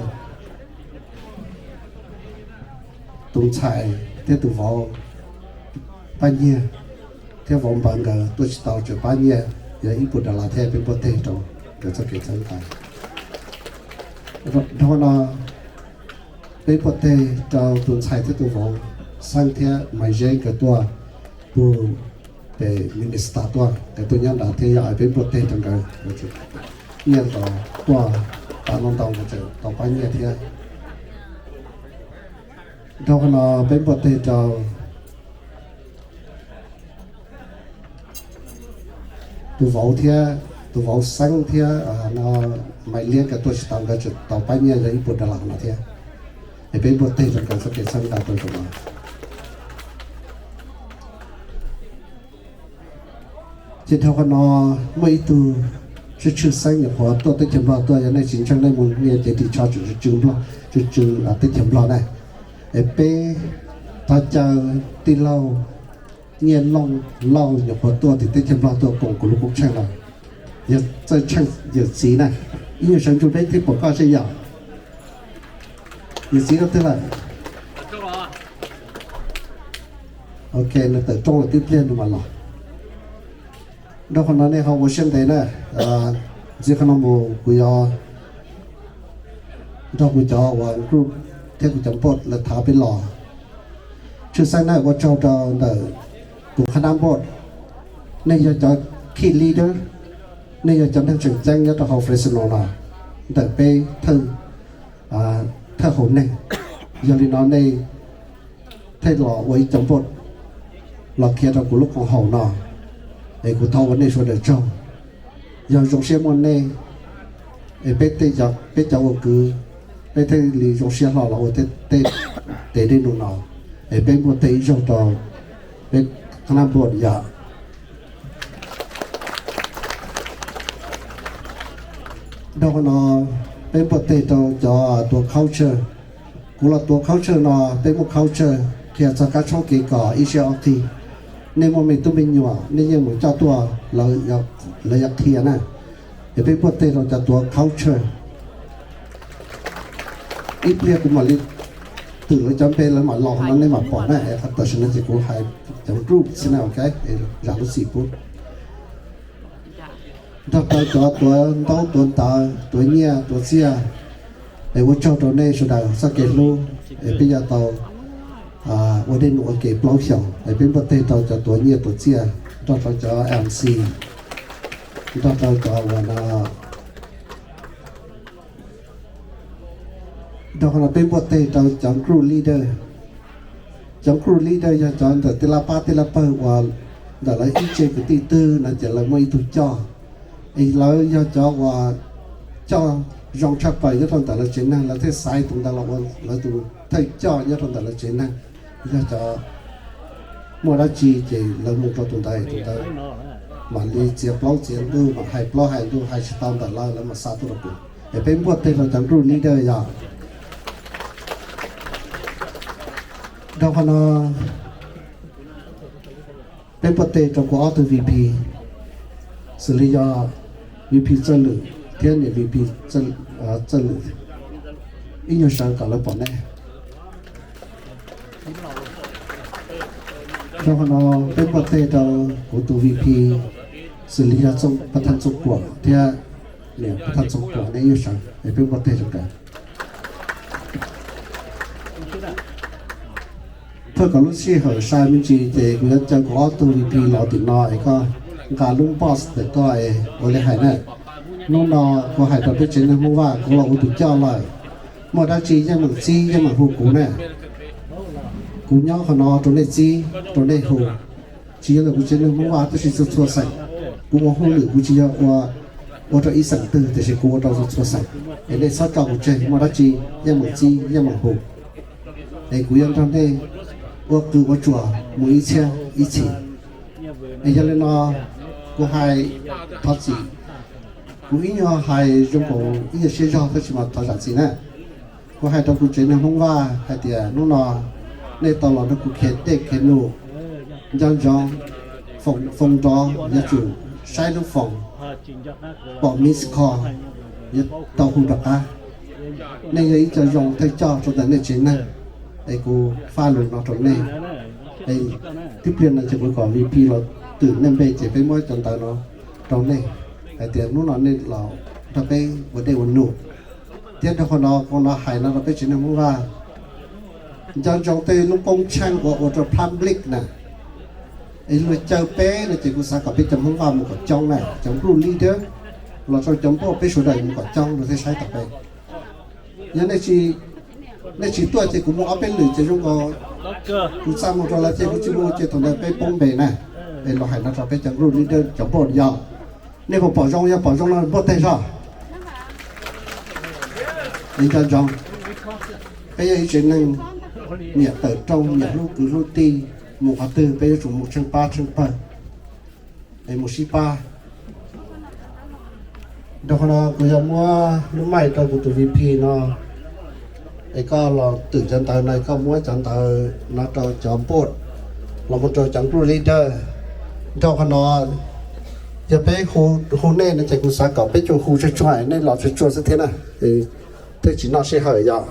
tus ntxhais thiab tus vauv Paj Nyiag thiab vauv Npawv nkawd tuaj tsis tau, tseem pab nyiaj yog ib puas dollar thiab, peb npuaj teg rau nkawd txoj kev txhawb nqa. Dhau qhov no peb npuaj teg rau tus ntxhais thiab tus vauv Xeeb thiab Maiv Zeb nkawd tuaj puag pem Minnesota tuaj, nkawd tuaj nyob nrad thiab yog peb npuaj teg rau nkawd, nyiaj los tuaj tas no ntau, nkawd tseem tau pab nyiaj thiab. Dhau qhov no peb npuaj teg rau tus vauv thiab, tus vauv Xeeb thiab no, Maiv Liab nkawd tuaj tsis tau, nkawd tseem tau pab nyiaj yog ib puas dollar no thiab, es peb npuaj teg rau nkawd txoj kev txhawb nqa rau zaum no. Ces dhau qhov no muaj ib tug Tshwj Tshwj Xeeb nyuam qhuav tuaj teb chaws Nplog tuaj, yog nej tsis ntseeg nej mus nias ces ris tsho tsw tsw Nplog, tsw tsw teb chaws Nplog na. Es peb thov caw tij laug Nyiaj Looj Lauj nyuam qhuav tuaj tim teb chaws Nplog tuaj koom kuv lub koob tsheej los, yog Txawj Tsheej yawm txiv na. Ib nyuag sawv ntsug peb thiab pom koj seb yog yawm txiv rau twg lawm. Ok, nws tawm rooj lawm, tib pliag nws mam los. Dhau qhov no nej ho ua siab ntev na. Ntxiv qhov no mus kuv yuav nrog kuv cov uas group thiab kuv cov board lawv thav peb los. Tshwj xeeb na, ua tsaug rau ntawm kuv qhab nab board, nej yog cov key leader, nej yog cov neeg tseem ceeb nyob rau hauv Fresno no ntawm peb thawj hauv neeg. Yog li no nej thiaj los ua ib co board los khiav rau kuv lub koom haum no, es kuv thov ua nej sawv daws tsaug. Yog zoo siab muaj nej, es peb tej, peb cov ua kwv, peb thiaj li zoo siab hlo los ua tej tes dej num no, es peb npuaj teg ib zaug rau peb qhab nab board yom. Dhau qhov no peb npuaj teg rau cov tuav culture. Kuv los tuav culture no, peb muaj culture qhia txog kab tshoob kev kos ib siab ob qig. Nej muaj me tub me nyuam nej yeej mus coj tuaj, lawv yuav qhia na. Es peb npuaj teg rau cov tuav culture. Ib pliag kuv mam li twm lawv cov npe, lawv mam los no nej mam pom na. Es tam sim no ces kuv hais cov group xwb na, ok, zam lub txim pub. Nrog rau cov tuav ntaub tuav ntawv, tuav nyiaj tuav txiaj, es ua tsaug rau nej sawv daws txoj kev hlub, es peb yuav tau ua dej num ua ke plaub xyoos. Es peb npuaj teg rau cov tuav nyiaj tuav txiaj, nrog rau cov MC, nrog rau cov uas no. Dhau qhov no peb npuaj teg rau cov group leader. Cov group leader yog cov ntawm tej laj pab tej laj pawg uas ntawm lawv ib tse kwv tij twg no ces lawv muaj ib tug coj. Es lawv yog cov uas coj zoo tshaj plaws nyob rau ntawm lawv tsev neeg, lawv thiaj xaiv tus ntawd los ua lawv tus thawj coj nyob rau ntawm lawv tsev neeg. Yog cov muaj dab tsi ces lawv mus rau tus ntawd, tus ntawd mam li txiav plaub txiav ntug, mam hais plaub hais ntug, hais tsis tau ntawm lawv, lawv mam xa tuaj rau kuv. Es peb npuaj teg rau cov group leader yog. Dhau qhov no peb npuaj teg rau kuv ob tug VP, xws li yog VP Txawj Lwm thiab niam VP Txawj Lwm, ib nyuag sawv kom lawv pom nej. Dhau qhov no peb npuaj teg rau kuv tus VP, xws li yog Pab Thaj Txooj Kuam thiab niam Pab Thaj Txooj Kuam, nej ib nyuag sawv es peb npuaj teg rau nkawd. Thiab kom lub sij hawm sai me ntsis ces kuv yuav caw kuv ob tug VP los tim no es koj nqa lub box ntawm koj es ua li hais na. Hnub no kuv hais rau peb tsev neeg Hmoob Vaj, kuv los ua tus coj lawm. Muaj dab tsi yeej meem txib yeej meem hu kuv na. Kuv nyob qhov no rau nej txib rau nej hu. Tsis yog ntawm kuv tsev neeg Hmoob Vaj, tab sis txhua txhua xeem Kuv ua hauj lwm kuv tsis yog ua, ua rau ib xeem twg tiam sis kuv ua rau txhua xeem. Es nej txhob tso kuv tseg, muaj dab tsi yeej meem txib yeej meem hu. Es kuv yuav nrog nej ua qw ua tsuas mus ib txhiab ib txhis. Es yog li no kuv hais thov txim, kuv ib nyuag hais zoo nkaus ib nyuag siab zog tab sis mas thov zam txim na. Kuv hais rau kuv tsev neeg Hmoob Vaj hais tias hnub no nej tau los nrog kuv khiav dej khiav num, nco ntsoov, foom nrov yuav tsum saib lub foos, pom miss call yuav tau hu rov qab. Nej yog ib co zoo thawj coj rau ntawm nej tsev neeg, es kuv faj lus no rau nej. Tib pliag no ces kuv kom VP los twm nej npe ces peb muab cov ntawv no rau nej hais tias hnub no nej los nrog peb ua dej ua num. Thiab rau qhov no kuv no hais no rau peb tsev neeg Hmoob Vaj, nco ntsoov tej lub poob tsheej uas ua rau public na, es luag caw peb no ces kuv xav kom peb cov Hmoob Vaj mus kom coob na, cov group leader los rau cov npauj peb sawv daws mus kom coob rau thiaj saib tau peb. Yog nej tsis tuaj ces kuv mus ob peb lwm ces zoo nkaus kuv txaj muag rau lawv ces kuv tsis mus ces thaum ntawd peb poob npe na. Es los hais no rau peb cov group leader cov npauj yog nej puas pom zoo, yog pom zoo no npuaj teg zog. Es nco ntsoov, peb yog ib tsev neeg nyiam tawm rooj, nyiam hlub kwv hlub tij, mus qhov twg peb yuav tsum mus tsheej pab tsheej pawg, es mus sib pab. Rau qhov no kuv yog muab lub mic rau kuv tus VP no, es koj los twm cov ntawv no, koj muab cov ntawv no rau cov board, los mus rau cov group leader. Rau qhov no yog peb hu nej no ces kuv xav kom peb tsuas hu tsuag tsuag, nej los tsuag tsuag xwb thiab na. Thiaj tsis noj sij hawm yom.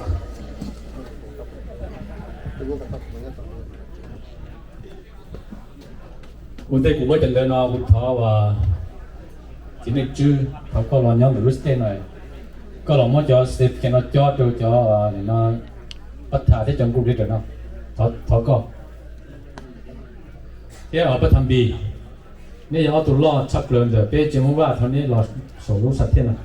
Ua ntej kuv muab cov ntawv no kuv thov txiv Neej Tswb, thov koj los nyob ntawm lub stage no, koj los muab cov certificate no cob rau cov no, pab tham thiab cov group leader no, thov koj. Thiab pab tham Npis, neb yog ob tug loj tshaj plaws ntawm peb tsev Hmoob Vaj, thov neb los saum lub sam thiaj no.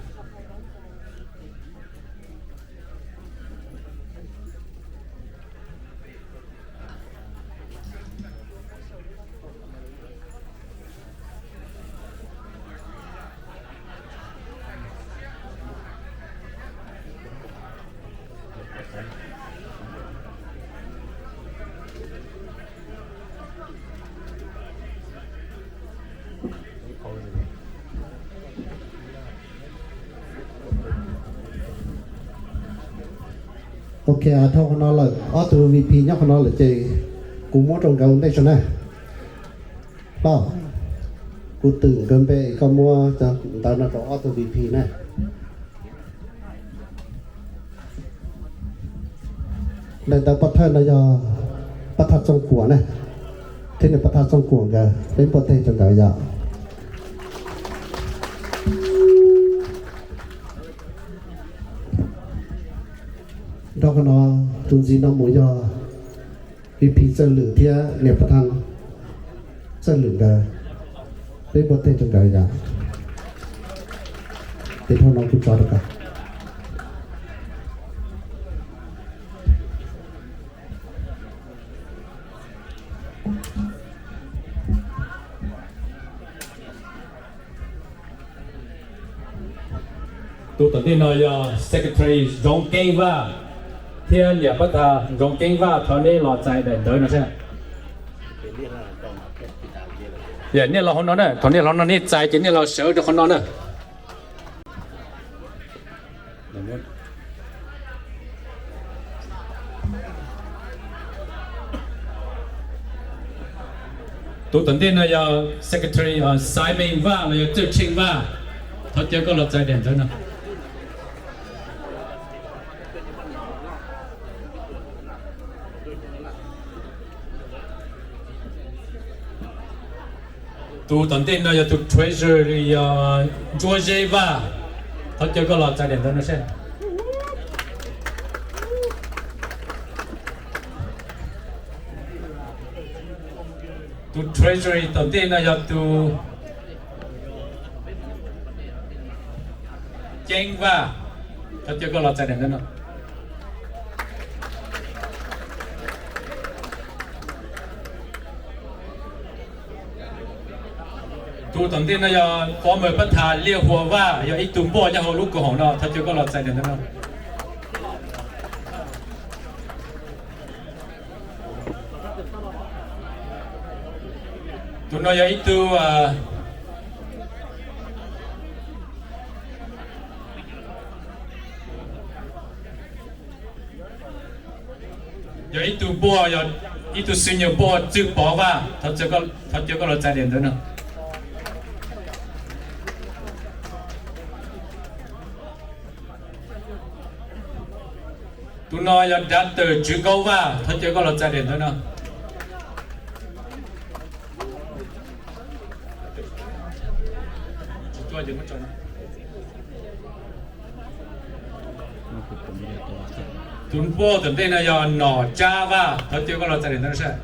Ok, dhau qhov no lawm, ob tug VP nyob qhov no lawm ces kuv muab rau nkawd ua ntej tso na. Hlob, kuv twm nkawd npe, koj muab cov ntawv no rau ob tug VP na. Daim ntawv pov thawj no yog pab thaj Txooj Kuam na, thiab niam pab thaj Txooj Kuam nkawd, peb npuaj teg rau nkawd yom. Rau qhov no tus ntxiv no mus yog VP Txawj Lwm thiab niam pab thaj Txawj Lwm nkawd, peb npuaj teg rau nkawd yom. Ces dhau no kuv tso rau koj. Tus tom ntej no yog Secretary Zoov Keeb Vaj thiab niam pab thaj Zoov Keeb Vaj, thov neb los txais daim ntawv no seb. Nej los hauv no na, thaum nej los hauv no nej txais ces nej los sawv rau qhov no na. Tus tom ntej no yog Secretary Xaiv Meej Vaj los yog Txawj Tsheej Vaj, thov caw koj los txais daim ntawv no. Tus tom ntej no yog tus Treasurer yog Ntsuab Zeb Vaj, thov caw koj los txais daim ntawv no seb. Tus Treasurer tom ntej no yog tus Ceeb Vaj, thov caw koj los txais daim ntawv no. Tus Tus tom ntej no yog former pab thas Liaj Huas Vaj, yog ib tug npuaj nyob hauv lub koom haum no, thov caw koj los txais daim ntawv no. Tus no yog ib tug, yog ib tug npuaj, yog ib tug senior npuaj Txwj Pov Vaj, thov caw koj los txais daim ntawv no. Tus no yog dav tawm Tswv Nkaub Vaj, thov caw koj los txais daim ntawv no. Tus npuaj tom ntej no yog Nom Tsab Vaj, thov caw koj los txais daim ntawv no saib.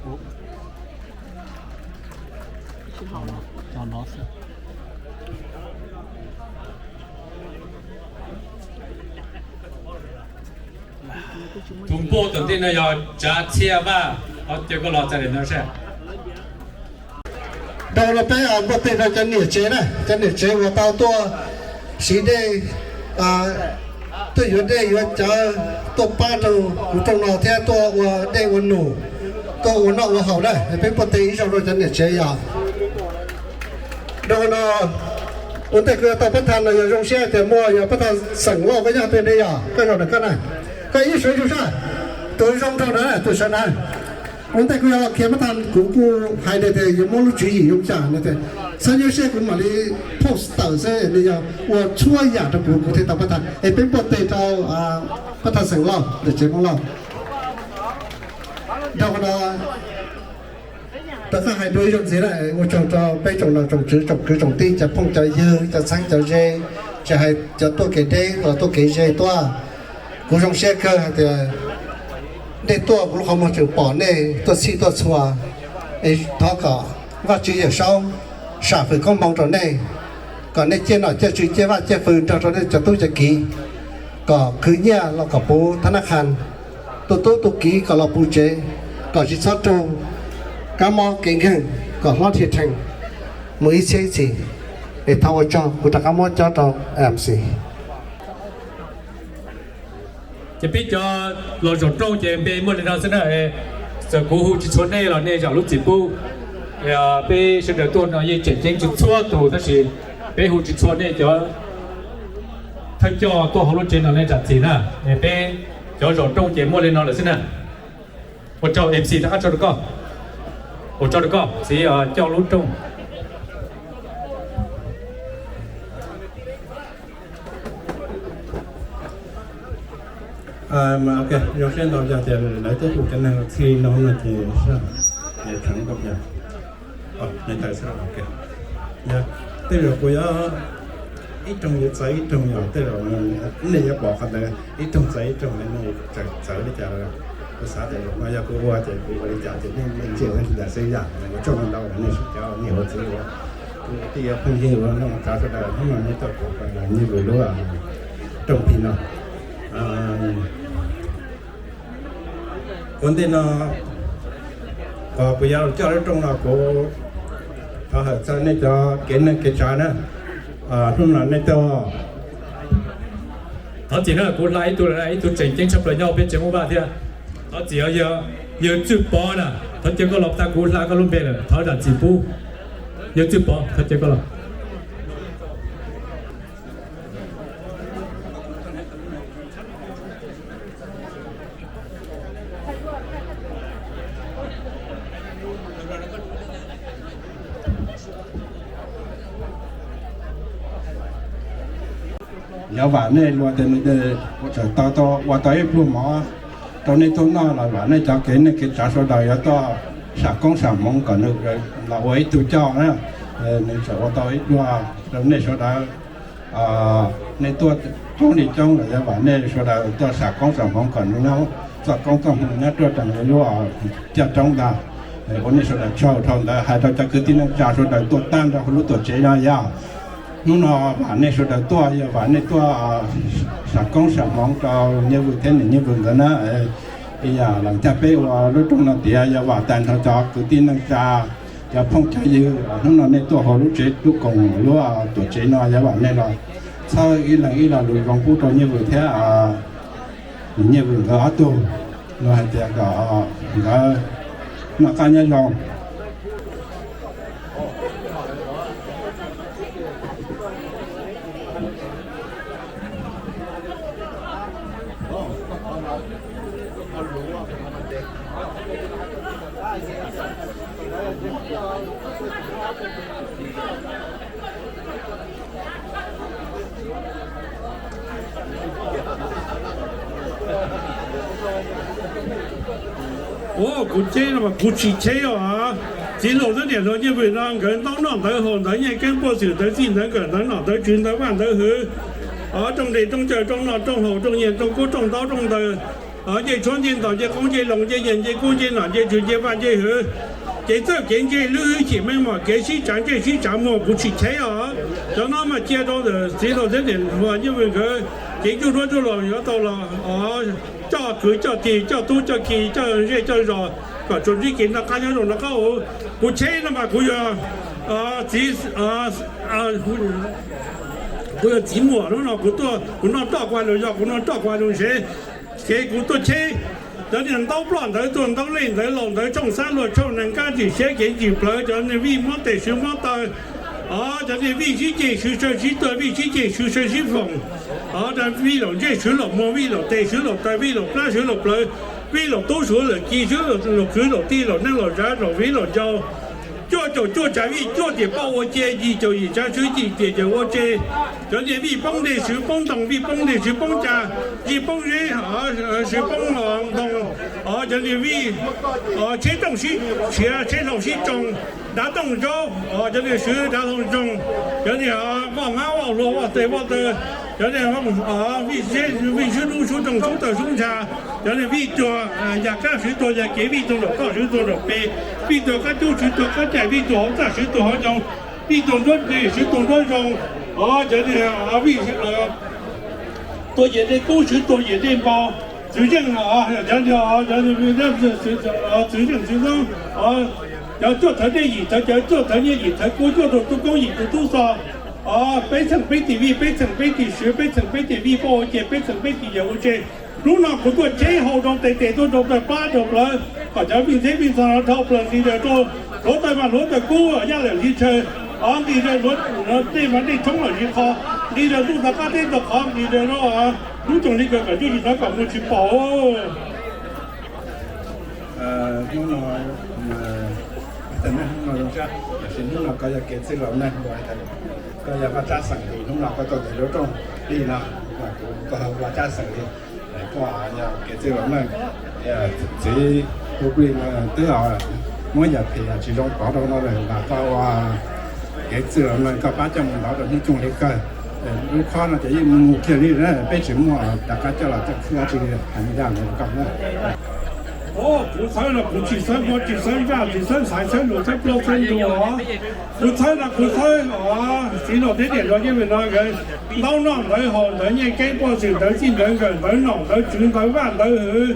Tus npuaj tom ntej no yog Tsav Txhiaj Vaj, thov caw koj los txais daim ntawv no saib. Dhau los peb npuaj teg rau cov niam tsev na, cov niam tsev uas tau tuaj siv dej, tuaj yuav dej yuav cawv, tuaj pab rau kuv rooj no thiab tuaj ua dej ua num, tuaj ua noj ua haus na, peb npuaj teg ib zaug rau cov niam tsev yom. Dhau no, ua ntej kuv yuav tau pab thas no yog zoo siab tias muaj yog pab thas Xeem Lauj, koj nyob twg ne yom, koj zaum ntawm koj na, koj ib suav ib zug sab, tus zoo nraug na, tus sawv na. Ua ntej kuv yuav los khiav pab thas, kuv kuj hais tias yuav muab lub tswv yim zoo cas no tias, txhob nyuaj siab, kuv mam li post tawm xwb, nws yog ua txhua yam rau kuv, kuv thiaj tau pab thas, es peb npuaj teg rau pab thas Xeem Lauj ntawm tsev Hmoob Lauj. Dhau no, rov qab hais dua ib zaug ntxiv na, ua tsaug rau peb tsoom nom tsoom tswv tsoom kwv tsoom tij, cov phooj cov ywg, cov txheeb cov ze, tsis hais cov tuaj kev deb los tuaj kev ze tuaj. Kuv zoo siab kawg hais tias nej tuaj kuv lub qhov muag tseem pom nej tuaj txhij tuaj txhua. Es thov kom Vajtswv Yawm Saub sam fwm koob hmoov rau nej, kom nej ciaj nom ciaj tswv ciaj vaj ciaj fwv nrog rau nej cov tub cov kiv, kom khwv nyiaj los kom puv thab nab qhas, tus tub tus kiv kom los puv tsev, kom tsis txhob raug kab mob kev nkeeg, kom hlob dhia rhees mus ib txhiab ib txhis. Es thov ua tsaug, kuv rov qab muab cob rau MC. Ces peb cov los zaum rooj ces npe muaj li no xwb na. Txawm kuv hu tsis txhua nej los nej zam lub txim pub. Peb sawv daws tuaj no yeej tseem ceeb txhua txhua tus tab sis peb hu tsis txhua nej cov thawj coj tuaj hauv lub tsev no nej zam txim na. Peb cov zaum rooj ces muaj li no lawm xwb na. Ua tsaug MC rov qab tso rau koj. Ua tsaug rau koj txiv coj lub rooj. Zoo siab ntau yog tias lawv twb hu cov neeg txhij no no ces sab, es tseem nkaum yog, nws tawm xwb. Yog tej zaum kuv yuav ib rooj yuav txais ib rooj, yog tej zaum nej yuav pom qhov ntawd ib rooj txais ib rooj, nej tseem txawv li cas los kuv xav tias zaum no yog kuv ua ces kuv ua li cas ces nej ntsia ntawm xwb yom. Ua tsaug ntau nej cov niam ua txiv uas kuv twb yog phooj ywg uas noj tsav sawv daws hnub no nej tuaj pab kuv nyiaj vwm lub rooj phi no. Ua ntej no kuv yuav coj lub rooj no kuv thov hawm txog nej cov kev neej kev tsav na. Hnub no nej tuaj thov txim na, kuv hla ib tug lawm, ib tug tseem ceeb tshaj plaws nyob peb tsev Hmoob Vaj thiab. Thov txim, yawg Txwj Pov na, thov caw koj los tag, kuv hla koj lub npe lawm, thov zam txim pub. Yawg Txwj Pov, thov caw koj los. Yog vam nej luag tias nws txawm tau ua tau ib pluag mov rau nej tuaj noj los vam nej cov kev neej kev tsav sawv daws yuav tuaj sam koob sam hmoov kom nws los ua ib tug coj na. Nws txawm ua tau ib pluag rau nej sawv daws. Nej tuaj coob li coob los yuav vam nej sawv daws tuaj sam koob sam hmoov kom nws nyob txoj koob txoj hmoov nyob ruaj rau nws lub caj roob ntag. Ua nej sawv daws tsaug dhau ntawd, hais rau cov kwv tij neej tsa sawv daws tuaj tag nrho hauv lub tuam tsev no yog hnub no vam nej sawv daws tuaj, yog vam nej tuaj sam koob sam hmoov rau Nyiaj Vwm thiab niam Nyiaj Vwm nkawd na. Yog los ncaj peb ua lub rooj no tiav, yog vam tag nrho cov kwv tij neej tsa Cov phooj cov ywg, hnub no nej tuaj hauv lub tsev lub koom lub tuam tsev no, yog vam nej los txhawb ib leeg ib lo lus zoo pub rau Nyiaj Vwm thiab Nyiaj Vwm nkawd ob tug, los hais tias kom nkawd noj qab nyob zoo. Ua kuv cheb no mas kuv tsis cheb os. Txiv hluas xwb niam hluas Nyiaj Vwm no nkawd ntaub noj ntawv haus ntawv nyiaj keeb puaj xwm ntawv txij ntawv nkawm ntawv nom ntawv tswv ntawv vaj ntawv hwv, o rooj nres rooj caw rooj noj rooj haus rooj nyiaj rooj kub rooj ntaub rooj ntawv, o ncej tshuab ncej ntos ncej qoob ncej loo ncej nyiaj ncej kub ncej nom ncej tswv ncej vaj ncej hwv, kev txawj kev ntse lub hwj chim meej mom kev sib tsav ntsej sib tsav muag kuv tsis cheb os. Cov no mas cia rau ntawm txiv hluas thiab niam hluas Nyiaj Vwm nkawd cev ncuj duab ncuj los yuav tau los coj kwv coj tij coj tub coj ki coj zej coj zos kom tsuas ntsib kev noj qab nyob zoo noj qab. Kuv cheb no mas kuv yog txiv, kuv yog txiv muam lub no kuv tuaj kuv noj roj kuv hais lus yog kuv noj roj kuv hais lus ntshe, ces kuv tuaj cheb cov niag ntaub ploj ntawv tuag ntaub lej ntawv laus ntawv tshooj xab luag tshooj nees kab ntsim siab kev ntsim plawv cov niag vij mob tes swv mob taw, o cov niag vij sib ceg swv saw sib tuag vij sib ceg swv saw sib foom, o vij laum ntsej swv laum muag vij laum tes swv laum taw vij laum plab swv laum plawv, vij laum tub swv laum ki swv laum kwv laum tij laum neej laum zav laum viv laum ncaus, cuaj caum cuaj tsav vij cuaj tiam poj ua cia yim caum yim tsav swv yim tiam yawm ua tse, cov niag vij poob dej swv poob ntoo vij poob dej swv poob ca, vij poob zeb swv poob ntoo, o cov niag vij tsheb rooj sib tshiav tsheb hlau sib tsoo, dav tooj zaub, o cov niag swv dav hlau zoo, cov niag vaj hmab vaj hlua vaj tes vaj taw, cov niag vij sib dub sub rooj sub taw sub ntsha, cov niag vij tuag yag kab swv tuag yag kev vij tuag nraum toj swv tuag nraum pes, vij tuag qab cub swv tuag qab cais vij tuag hauv txaj swv tuag hauv ncoo, vij tuag nruab nrig swv tuag nruab zoo, o cov niag vij tuag yim dej kub swv tuag yim dej npau, txwv zeej, cov niag txwv zeej txwv zoo, cov cuaj thawv dej yim thawv cawv cuaj thawv nyiaj yim thawv kub cuaj tug tub koob yim tug tub xo, o peb txheem peb tim vij peb txheem peb tim swv peb txheem peb tim vij poj ua cia peb txheem peb tim yawm ua tse. Hnub no kuv tuaj cheb hau rau tes tes tuaj rau taw plab rau plawv kom cov vij ntxheb vij ntxhov no dhau plaws nqis daws rau hluav taws mas hluav taws kub yaj lawm hli tshaw, o nqis daws hluav dej mas dej tshoob lawm hli qho, nqis daws ntuj tog qab teb tog qhov nqis daws rau lub coom li kawg kom ncuj tsis hnov kom mus tsis pom. Hnub no, hnub no zoo sab, tiam sis hnub no koj yog kev txwj laus neeg, koj yog Vaj Tsab xeem li, hnub no koj tuaj ntawm lub rooj li no, kuv koj Vaj Tsab xeem li, koj yog kev txwj laus neeg, txiv hu plig no twb muab yam phem yam tsis zoo pov rau no lawm mas koj ua kev txwj laus neeg koj pab coj mus ntov rau hnub cooj li kawg. Lub khob no ces yeej mus kiag li na, peb tsis muaj rov qab coj los coj khwb dab tsi li, hais li ntawd rau koj na. Kuv txhawb no kuv tsis txhawb muab tsis txhawb nraj tsis txhawb ntxhais txhawb lus txhawb plaub txhawb ntug os. Kuv txhawb no kuv txhawb os, txiv laus thiab niam laus yeej vim no nkawd ntaub noj ntawv haus ntawv nyiaj keeb puaj xwm ntawv txij ntawv nkawm ntawv nom ntawv tswv ntawv vaj ntawv hwv,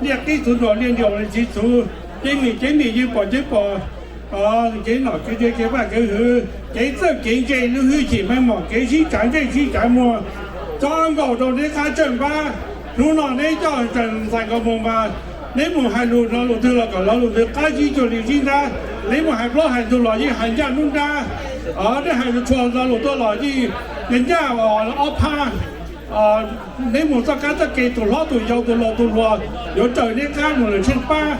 liaj qib txhuv nruas liaj ntias ua li txiv txhuv, cev mis cev mis yeej pom cev pom, kev nom kev tswv kev vaj kev hwv kev txawj kev ntse lub hwj chim meej mom kev sib tsav ntsej sib tsav muag, txhob nkaum rau neb qab tsawj npab. Hnub no neb coj ntxhais nkauj mus mas neb mus hais lus lo lus twg los kom lo lus twg qab zib cuag li zib nrab, neb mus hais plaub hais ntug los yeej hais ncaj nruab nrab, neb hais lus tshua lo lus tuaj los yeej ncaj ob phab. Neb mus txoj kab txoj kev tus hlob tus yau tus laus tus hluas yuav raws neb qab mus lawm tsheej pab.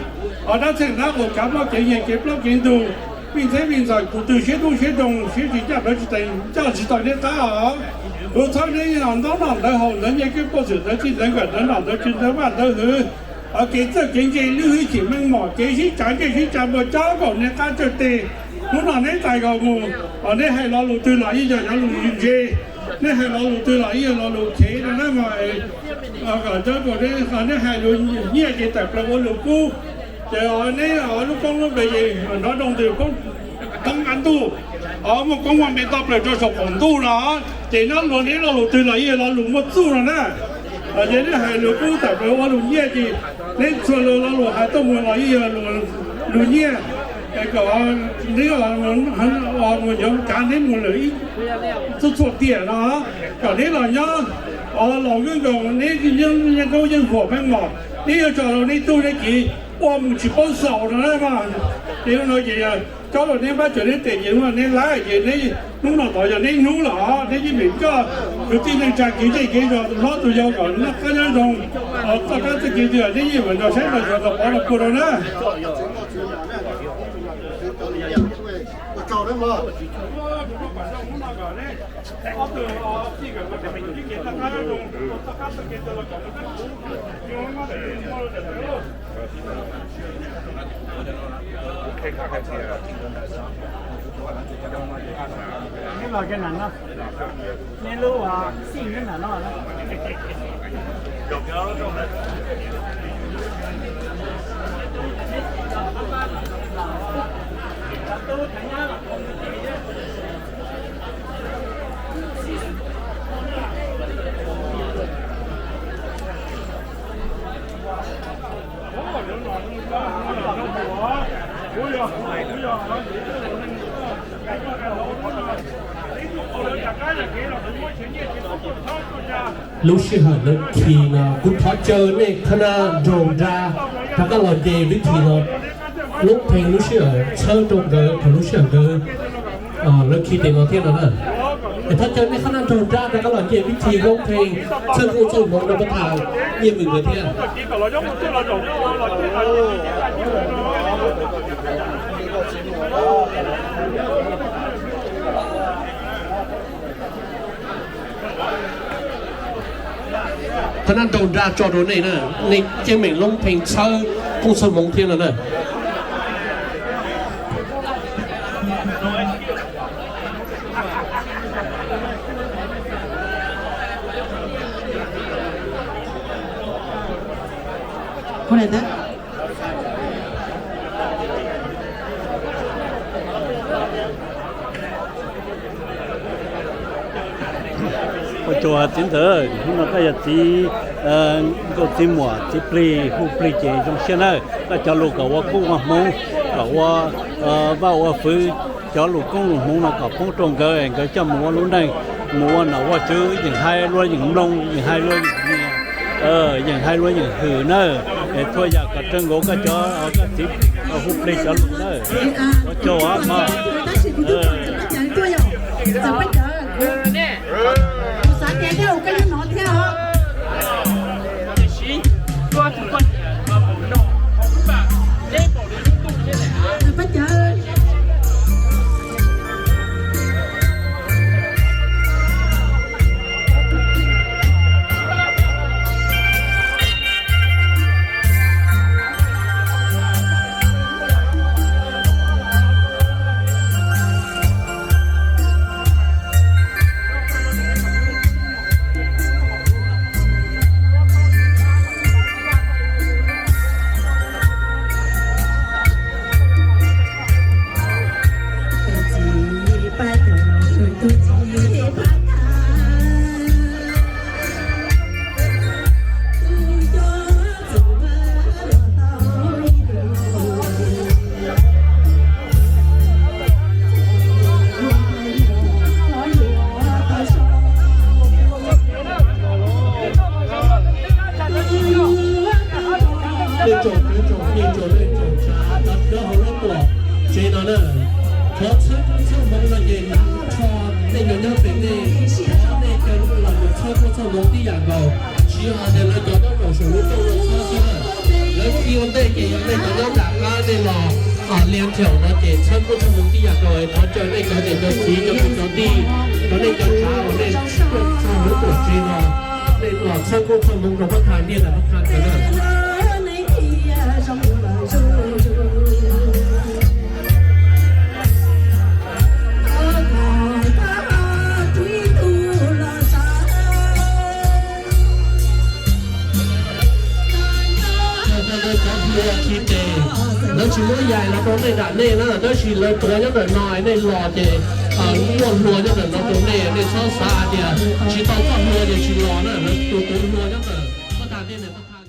Dab txheej dab qus kav plaub kev nyiag kev plaub kev ntug, vij ntxheb vij ntxawm tus twg siab dub siab doog siab tsis ncaj plawv tsis teev coj tsis tau neb qab os. Kuv txhawb neb ntaub noj ntawv haus ntawv nyiaj keeb puaj xwm ntawv txij ntawv nkawm ntawv nom ntawv tswv ntawv vaj ntawv hwv, kev txawj kev ntse lub hwj chim meej mom kev sib tsav ntsej sib tsav muag cob nkaus neb qab tsawg teg. Hnub no neb txais nkaus mus, neb hais lo lus twg los yeej yog cov lus ntse, neb hais lo lus twg los yeej yog lo lus chev no na mas, kom cov neb hais lus nyiaj ces tawm plaws ua lus kub. Ces neb lub koob lub npe ces nrov nroo ntws koob nqa ntuj, muaj koob muaj npe toj plaws rau saum qaum ntuj no, ces nyob luag neb lo lus twg los yeej yog lo lus muaj txuj no na. Ces neb hais lus kub tawm plaws ua lus nyiaj ces neb txhua lus lo lus hais tuaj mus los yeej yog lus nyiaj. Kom neb mus nyob kav neb mus lawm ib txhua txhua tiam no, kom neb los nyob, los nkees nkoos neb yeej nkaub yeej huam meej mom, neb yuav tso rau neb tug neb kiv ua mus tsis paub xaus no na. Ces no ces yog cov uas neb npaj tseem neb tes ces hnub no neb lab ces neb hnub no tod yog neb hnub lawm, neb yeej meem coj kwv tij neej tsa kwv tij kev zog tus hlob tus yau kom noj qab nyob zoo, txoj kab txoj kev twg neb yeej meem nrog saib nrog xyuas nrog pov nrog puag rau na. Neb los ke na no, neb lub xij neb na no. Lub sij hawm no khi no kuv thov caw nej qhab nab nraug nrab rov qab los nce vib thi no. Loob Pheej lub sij hawm txhawb rau nkawd thaum lub sij hawm nkawd lawv khi tes no thiab no na. Es thov caw nej qhab nab nraug nrab rov qab los nce vib thi Loob Pheej txhawb koob txhawb hmoov rau pab thas Nyiaj Vwm nkawd thiab. Qhab nab nraug nrab tso rau nej na, nej yeej meem Loob Pheej txhawb koob txhawb hmoov thiab no na. Ua tsaug txiv ntxawm, hnub no koj yog txiv nkauj txiv muam txiv plig hu plig ces zoo siab nawb. Koj cov lus kom ua koob ua hmoov, kom ua vaj ua fwv, cov lus koob lus hmoov no kom poob rau nkawd, nkawd coj mus ua lub neej, mus ua nom ua tswv yeej hais luag yeej mloog, yeej hais luag yeej nyiam, yeej hais luag yeej hwm nawb. Es txhua yam kom raws nkaus koj cov, koj txiv hu plig cov lus nawb. Ua tsaug mog. Nej tsoom, nej tsoom, nej tsoom, nej tsoom tsav cov hauv lub tuam tsev no na, thov txhawb koob txhawb hmoov no ces nrho nej cov nyob pem nej, thov nej cov los txhawb koob txhawb hmoov tib yam nkaus, tsis hais tias lawv cov nyob rau saum lub rooj no txhawb xwb na. Lawv khi ua ntej ces yog nej cov nyob nram qab nej los lias nrhaum no ces txhawb koob txhawb hmoov tib yam nkaus, thov caw nej cov niam cov txiv cov kwv cov tij, cov nej cov tsav uas nej tuaj txog lub tuam tsev no, nej los txhawb koob txhawb hmoov rau pab thas Nyiaj Vwm pab thas nkawd na. Cov hlua khi tes, lawv tsis muab yais los rau nej nram nej na, tab sis lawv tuav nyob ntawm no, nej los ces muaj hlua nyob ntawm no rau nej, nej txhob xav hais tias tsis tau txoj hlua ces tsis los na, lawv tus tuav hlua nyob ntawm pab thas Nyiaj Vwm pab thas.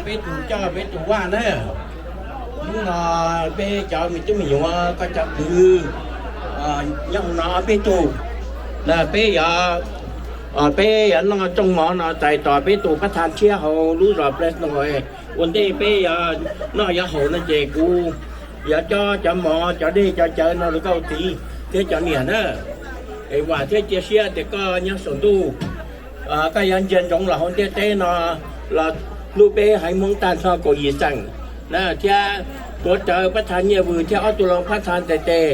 Peb tus coj peb tus vaj na. Hnub no peb cov me tub me nyuam, koj cov kwv nyob hauv no ob peb tug, peb yuav, peb yuav noj rooj mov no txais tos peb tus pab thaj tshiab hauv lub zos Fresno. Ua ntej peb yuav noj yuav haus no ces kuv yuav cob cov mov cov dej cov cawv no rau koj ua txiv thiab cov niam na. Es vam thiab cia siab tias koj nyob saum ntuj, koj yuav ntsia ntsoov los hauv ntiaj teb no los hlub peb haiv Hmoob tag nrho kaum yim xeem na, thiab tuav rawv pab thaj Nyiaj Vws thiab ob tug loo pab thaj ntes tes,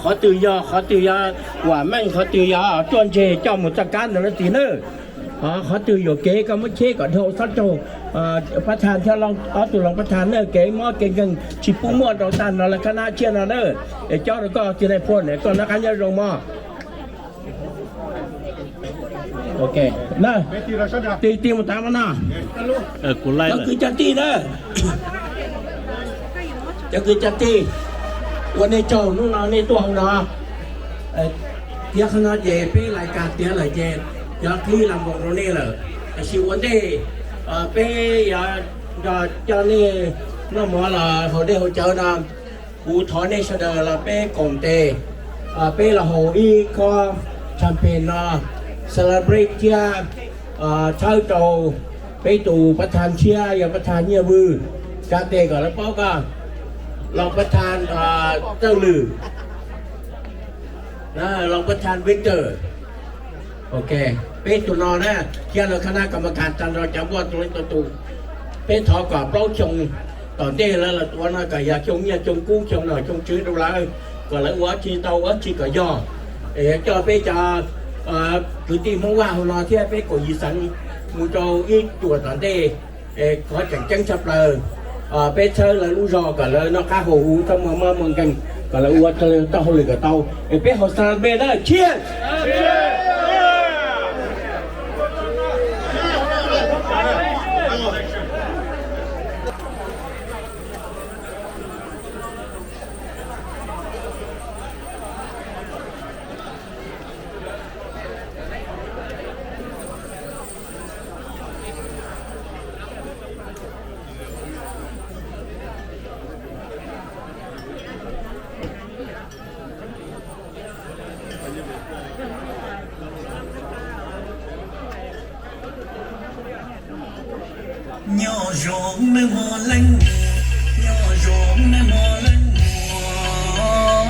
qhov twg yog, qhov twg yog vam meej, qhov twg yog ruaj ntseg coj mus txoj kab ntawd na txiv na. Qhov twg yuam kev koj muab cheb kom dhau, txhob raug pab thaj thiab ob tug loo pab thaj na. Kev mob kev nkeeg tsis pub muaj rau tag nrho lawv qab nab tshiab no na. Es cob rau koj txiv Nais Phoo, koj noj qab nyob zoo mog. Tig tig mus tav no, cov kwv cov tij na, cov kwv cov tij, ua nej tsaug hnub no nej tuaj hauv no. Tiav qhov no ces peb lais kas tiav lawm ces cov qhib las npoos rau nej lawm. Tiam sis ua ntej peb yuav nrog coj nej noj mov los haus dej haus cawv no, kuv thov nej sawv daws los peb koom tes, peb los haus ib khob champagne no celebrate thiab txhawb rau peb tus pab thaj tshiab yog pab thaj Nyiaj Vws, tsa tes kom lawv paub koj, loo pab thaj Txawj Lwm, loo pab thaj Victor. Ok, peb tus no na, thiab lawv qhab nab kas mas kas tag nrho cov npoj tus leej tau tus, peb thov kom plaub xyoo tom ntej lawv los tuav no kom yog xyoo nyiaj xyoo kub xyoo nom xyoo tswv rau lawv, kom lawv ua tsi tau ua tsi kom yog. Es coj peb cov kwv tij Hmoob Vaj hauv no thiab peb kaum yim xeem mus rau ib cuam tom ntej, qhov tseem ceeb tshaj plaws, peb txhawb lawv lub zog kom lawv noj qab haus huv, txhob muaj mob muaj nkeeg, kom lawv ua raws li tau hauj lwm kom tau. Es peb haus xa npe na, tshiab. Nyob zoo nawb mog leej, nyob zoo nawb mog leej muam.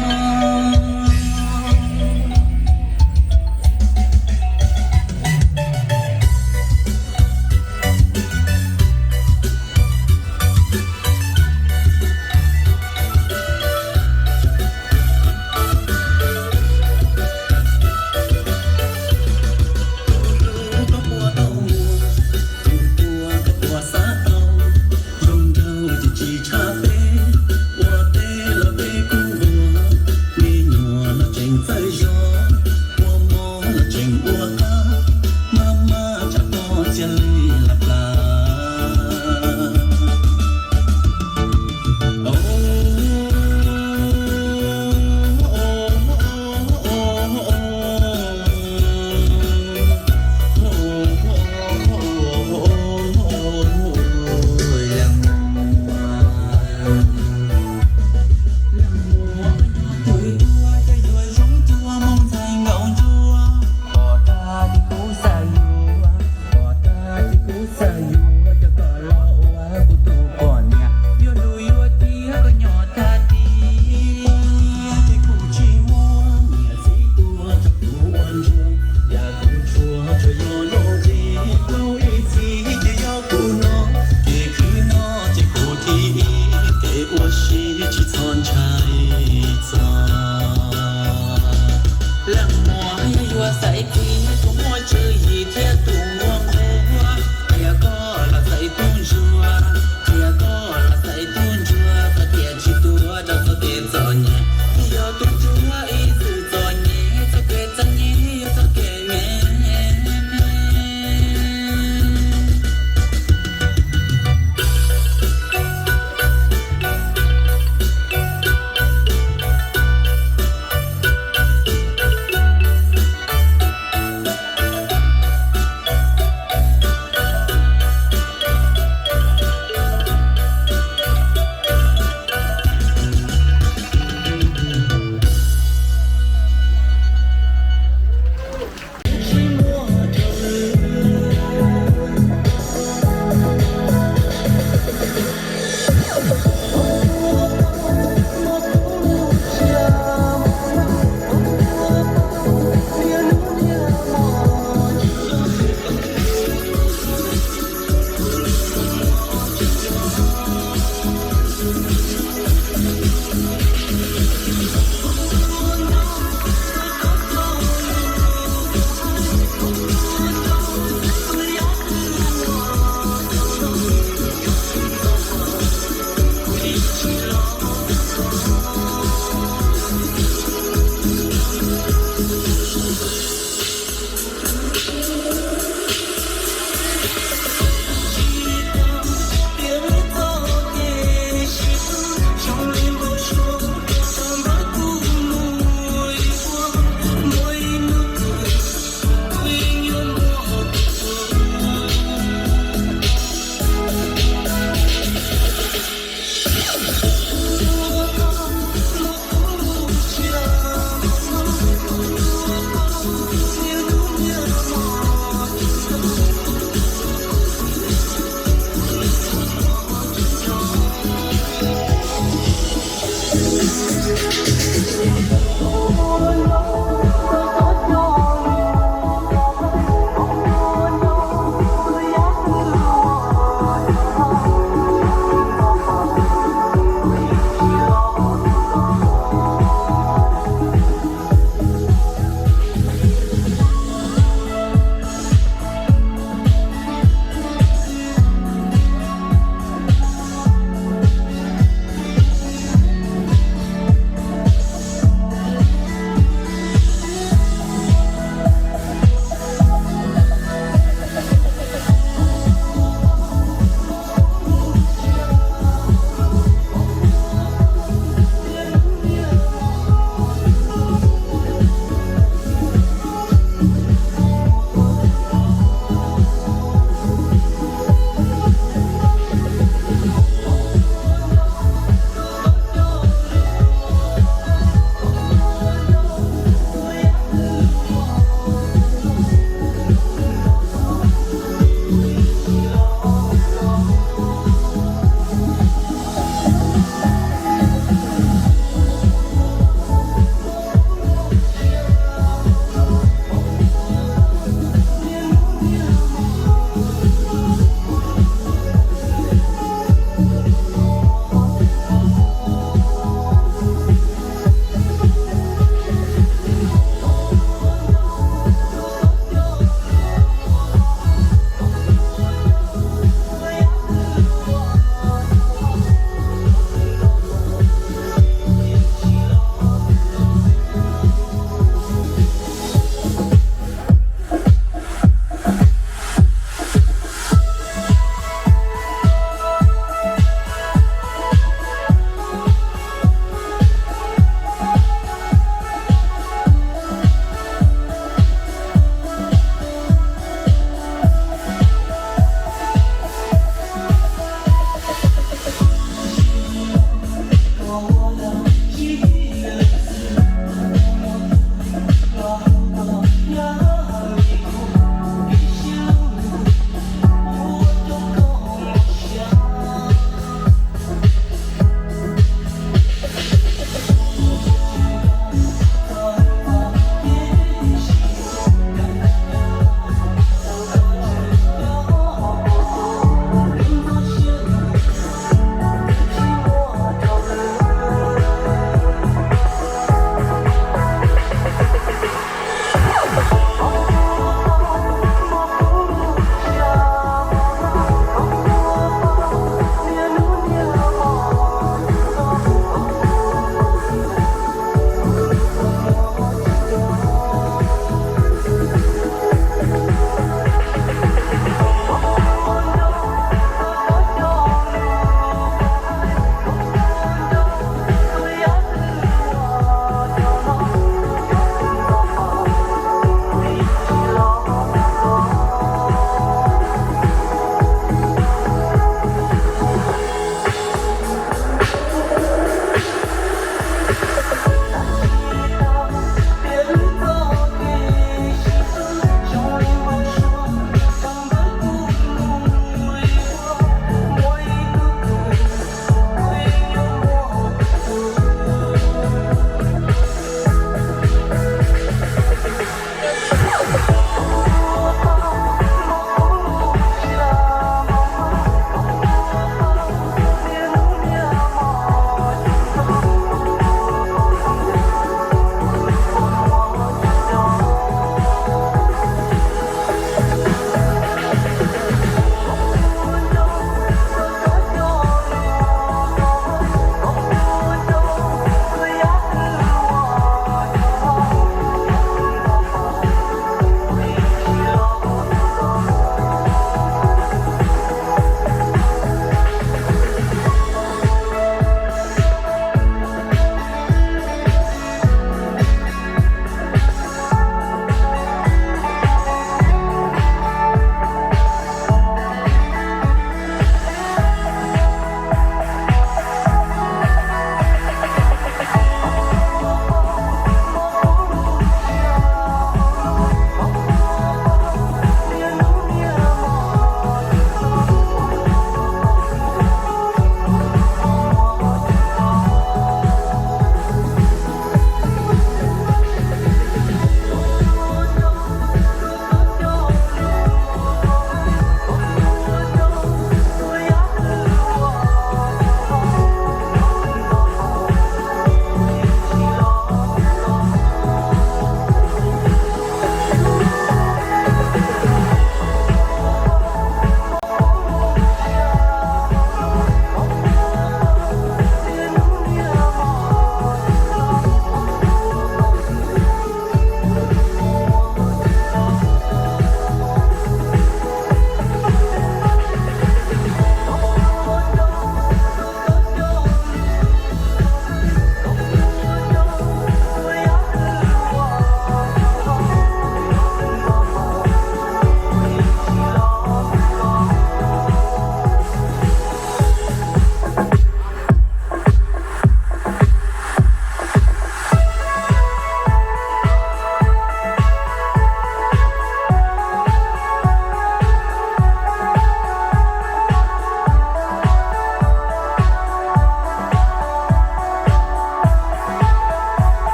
Tus hlub koj puas tau muaj, tus tuag koj puas xav tau, zoo nraug ces tsis tshab peb ua teb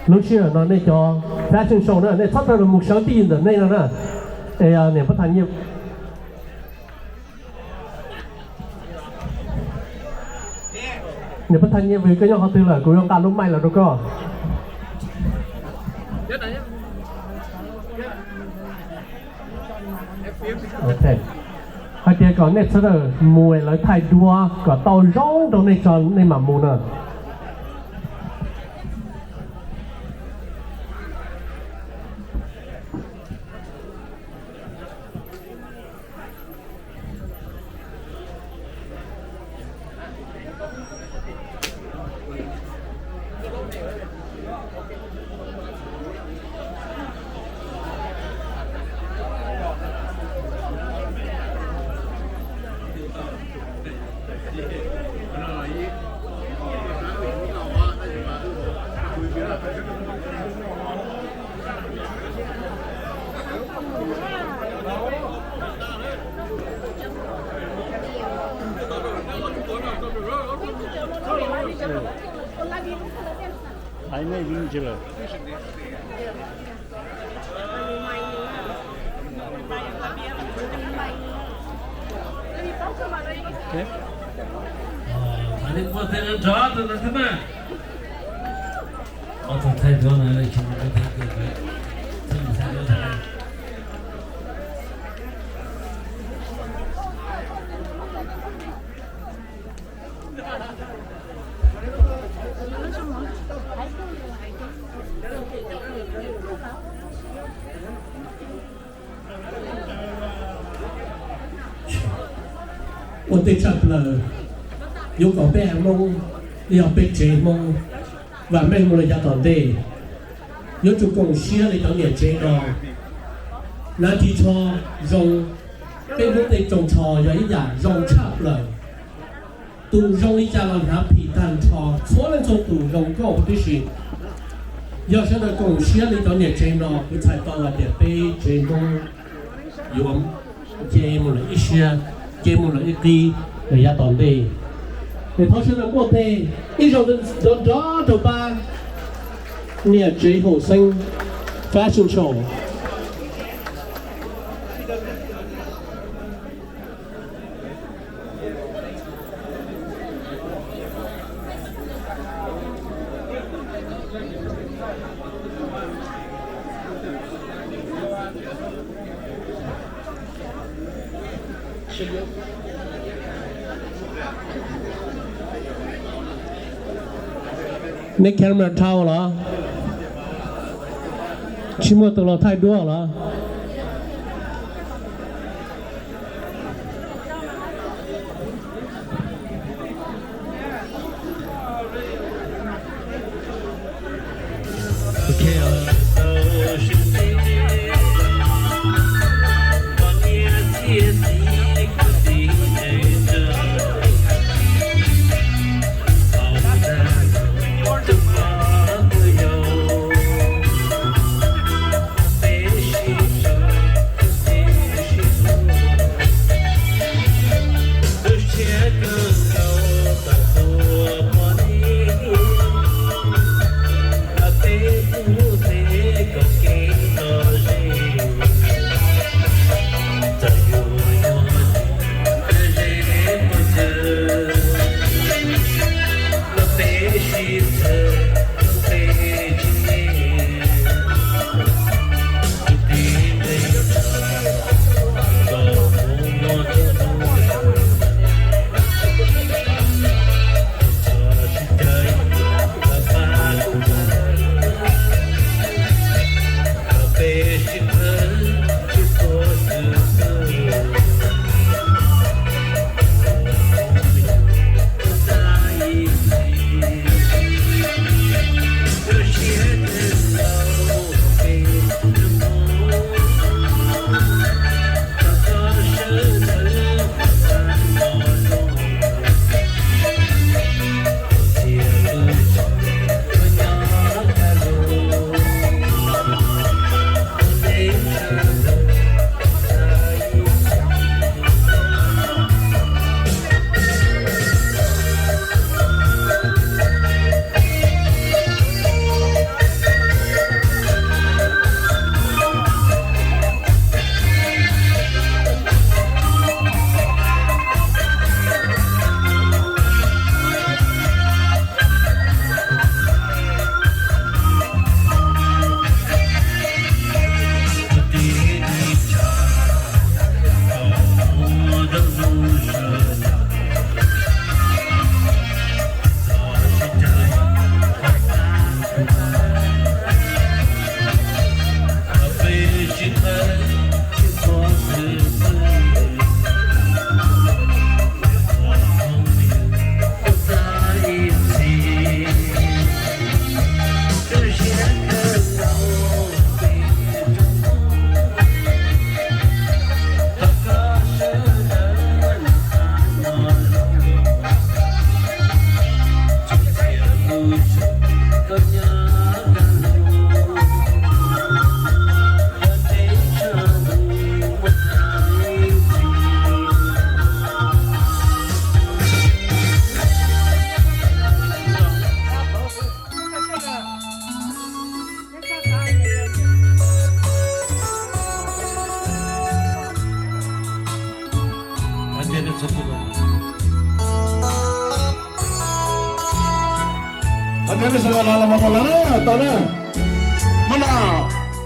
Lub sij hawm no nej cov fashion show na, nej txhob tawm los mus sawv tij ntawm nej no na. Es niam Pab Thaj Nyiaj, niam Pab Thaj Nyiaj, koj nyob qhov twg lawm, kuv yuav nqa lub mic los rau koj. Hais tias kom nej txhob tawm mus, lawv thaij duab kom tau zoo rau nej tso nej mam mus na. Ua ntej tshaj plaws, yuav kom peb haiv Hmoob, yog peb tsev Hmoob vam meej mus lawm yav tom ntej, yuav tsum koom siab li cov niam tsev no. Hnav ris tsho zoo, peb Hmoob tej tsoos tsho yog ib yam zoo tshaj plaws. Tus zoo li cas los hnav phim tag nrho, txhua leej txhua tus zoo nkauj huv tib si. Yog sawv daws koom siab li cov niam tsev no, kuv txhais tau hais tias peb tsev Hmoob yuav nce mus lawm ib siab, nce mus lawm ib qib lawm yav tom ntej. Es thov sawv daws muaj tej ib zaug nrov nrov rau pab niam tsev Hauv Xeeb Fashion Show. Nej camera dhau los? Tsis muaj tus los thaij duab los? Qhov nej sawv daws los los mus tau na, tau na. Maj na,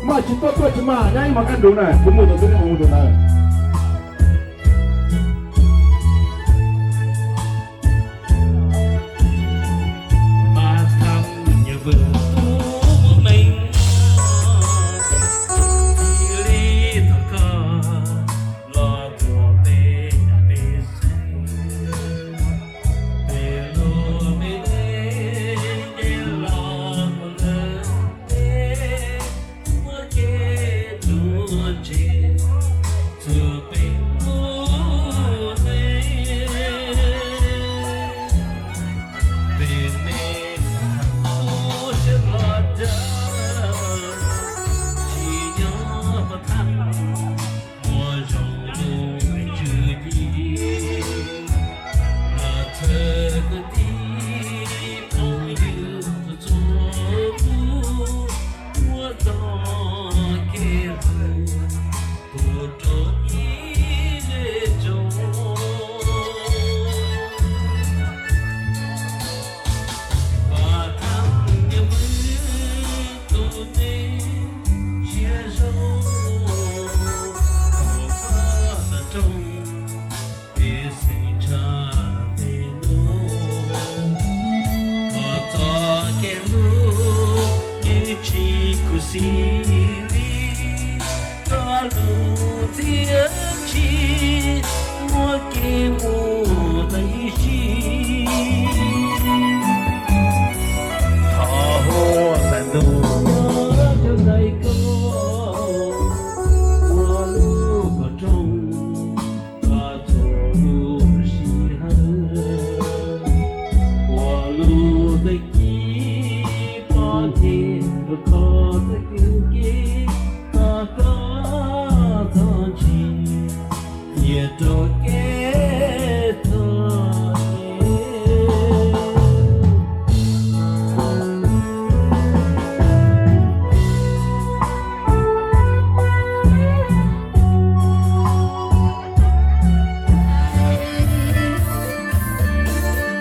maj tsis tuaj tuaj tsis maj, nyab ib hmos kaj ntug na, kuv mus tau twb nej mus mus tus ntawd.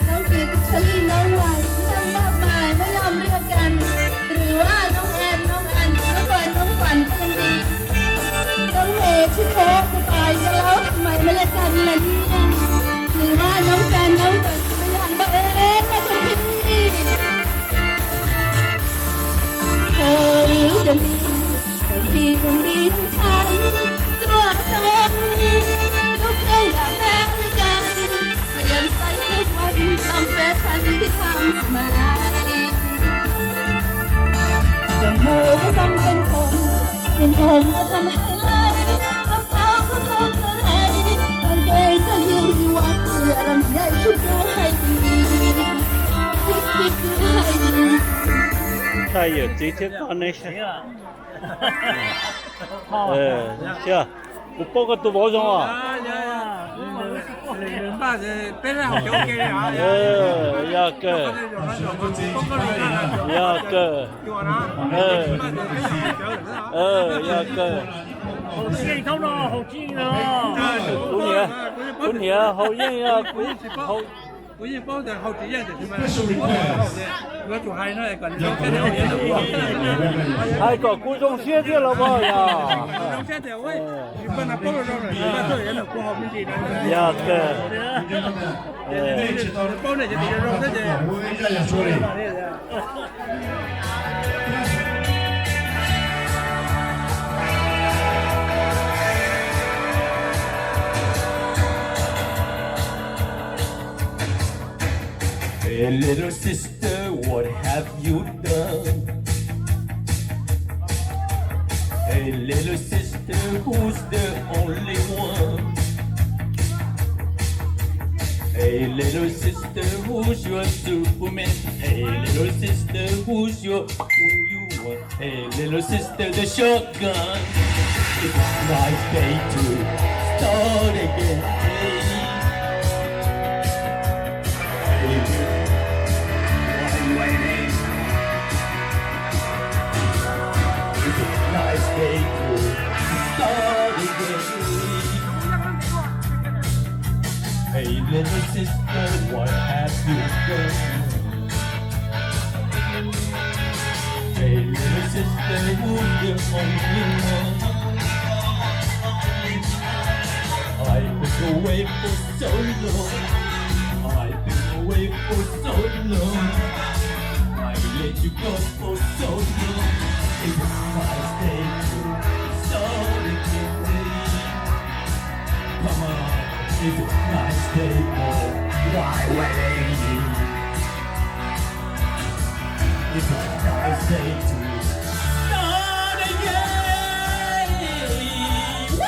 Noob Kiv Ks Li, noob Vaj Thaj, Npaj Mai, Maj Yog, Maj Yog Kas, Rwm Vaj, Noob Em, Noob An, Noob Paj, Noob Pas, Kheej Li, Noob He, Tshwj Phob, Kuv Pais, Yaj Laub, Tshwj Maim, Maj Yaj Kas, Nas Nyiaj, Rwm Vaj, Noob Kas, Noob Pas, Maj Yaj Npaj Es, Npaj Kheej Li. Thaj yawm txiv thiab koj ne. Kuv paub koj tus vauv zoo os. Yog kawg. Yog kawg. Yog kawg. Kuv niam, kuv niam haus yeej, kuv haus. Hais kom kuv zoo siab thiab los mas yog. Yog kawg. Hey, little sister, what have you done? Hey, little sister, who's the only one? Hey, little sister, who's your Superman? Hey, little sister, who's your, who you want? Hey, little sister, the shotgun. It's a nice day to start again. Hey, what are you waiting? It's a nice day to start again. Hey, little sister, what have you done? I've been away for so long. I've been away for so long. I let you go for so long. It's a nice day to solitude. Come on, it's a nice day for why waiting. It's a nice day to start again. Woo!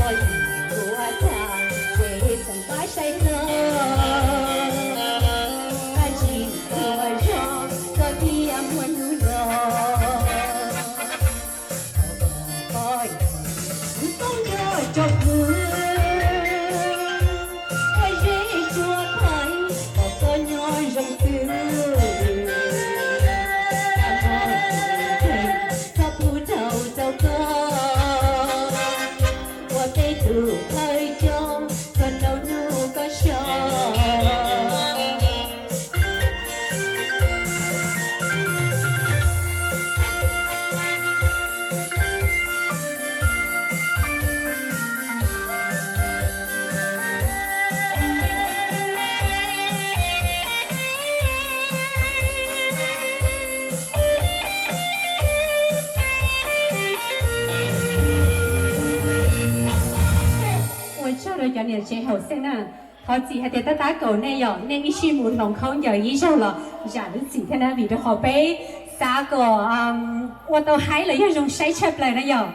Ua cas kuv tseem pab saib koj, tsis ua zog koj thiaj muaj hnub no. Koj yog kuv tub nco tso kuv, koj zeb suav thaiv kom koj nyob zoo xwb. Koj pub rau tau koj ua peb tus thawj coj, koj rau hnub koj so. Ua tsaug rau cov niam tsev hauv xeem na. Thov txim hais tias tab tab kaum nej yom, nej ib sij mus hloov khaub ncaws ib zaug los zam lub txim thiab na, vim rau qhov peb xav kom ua tau haib los yog zoo saib tshaj plaws na yom.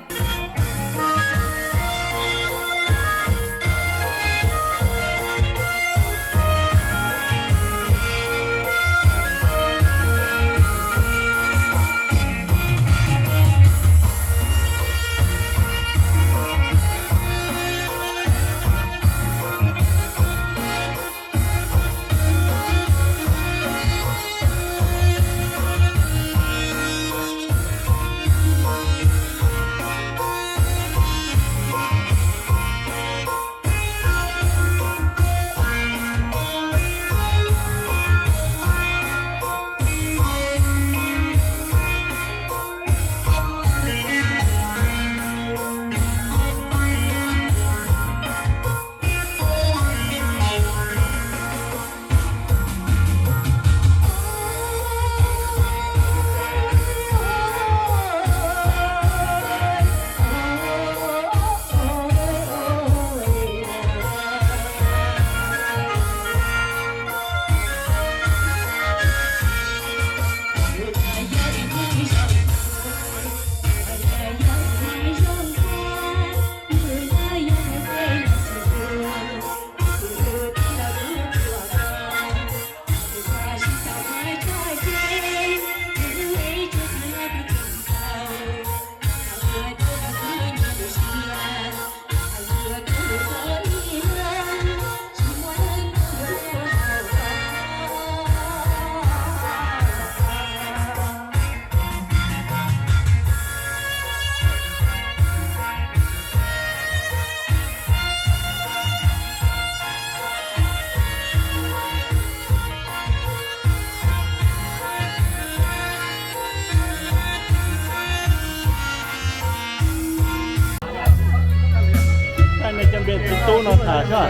Cov npe tus tub no tham xwb.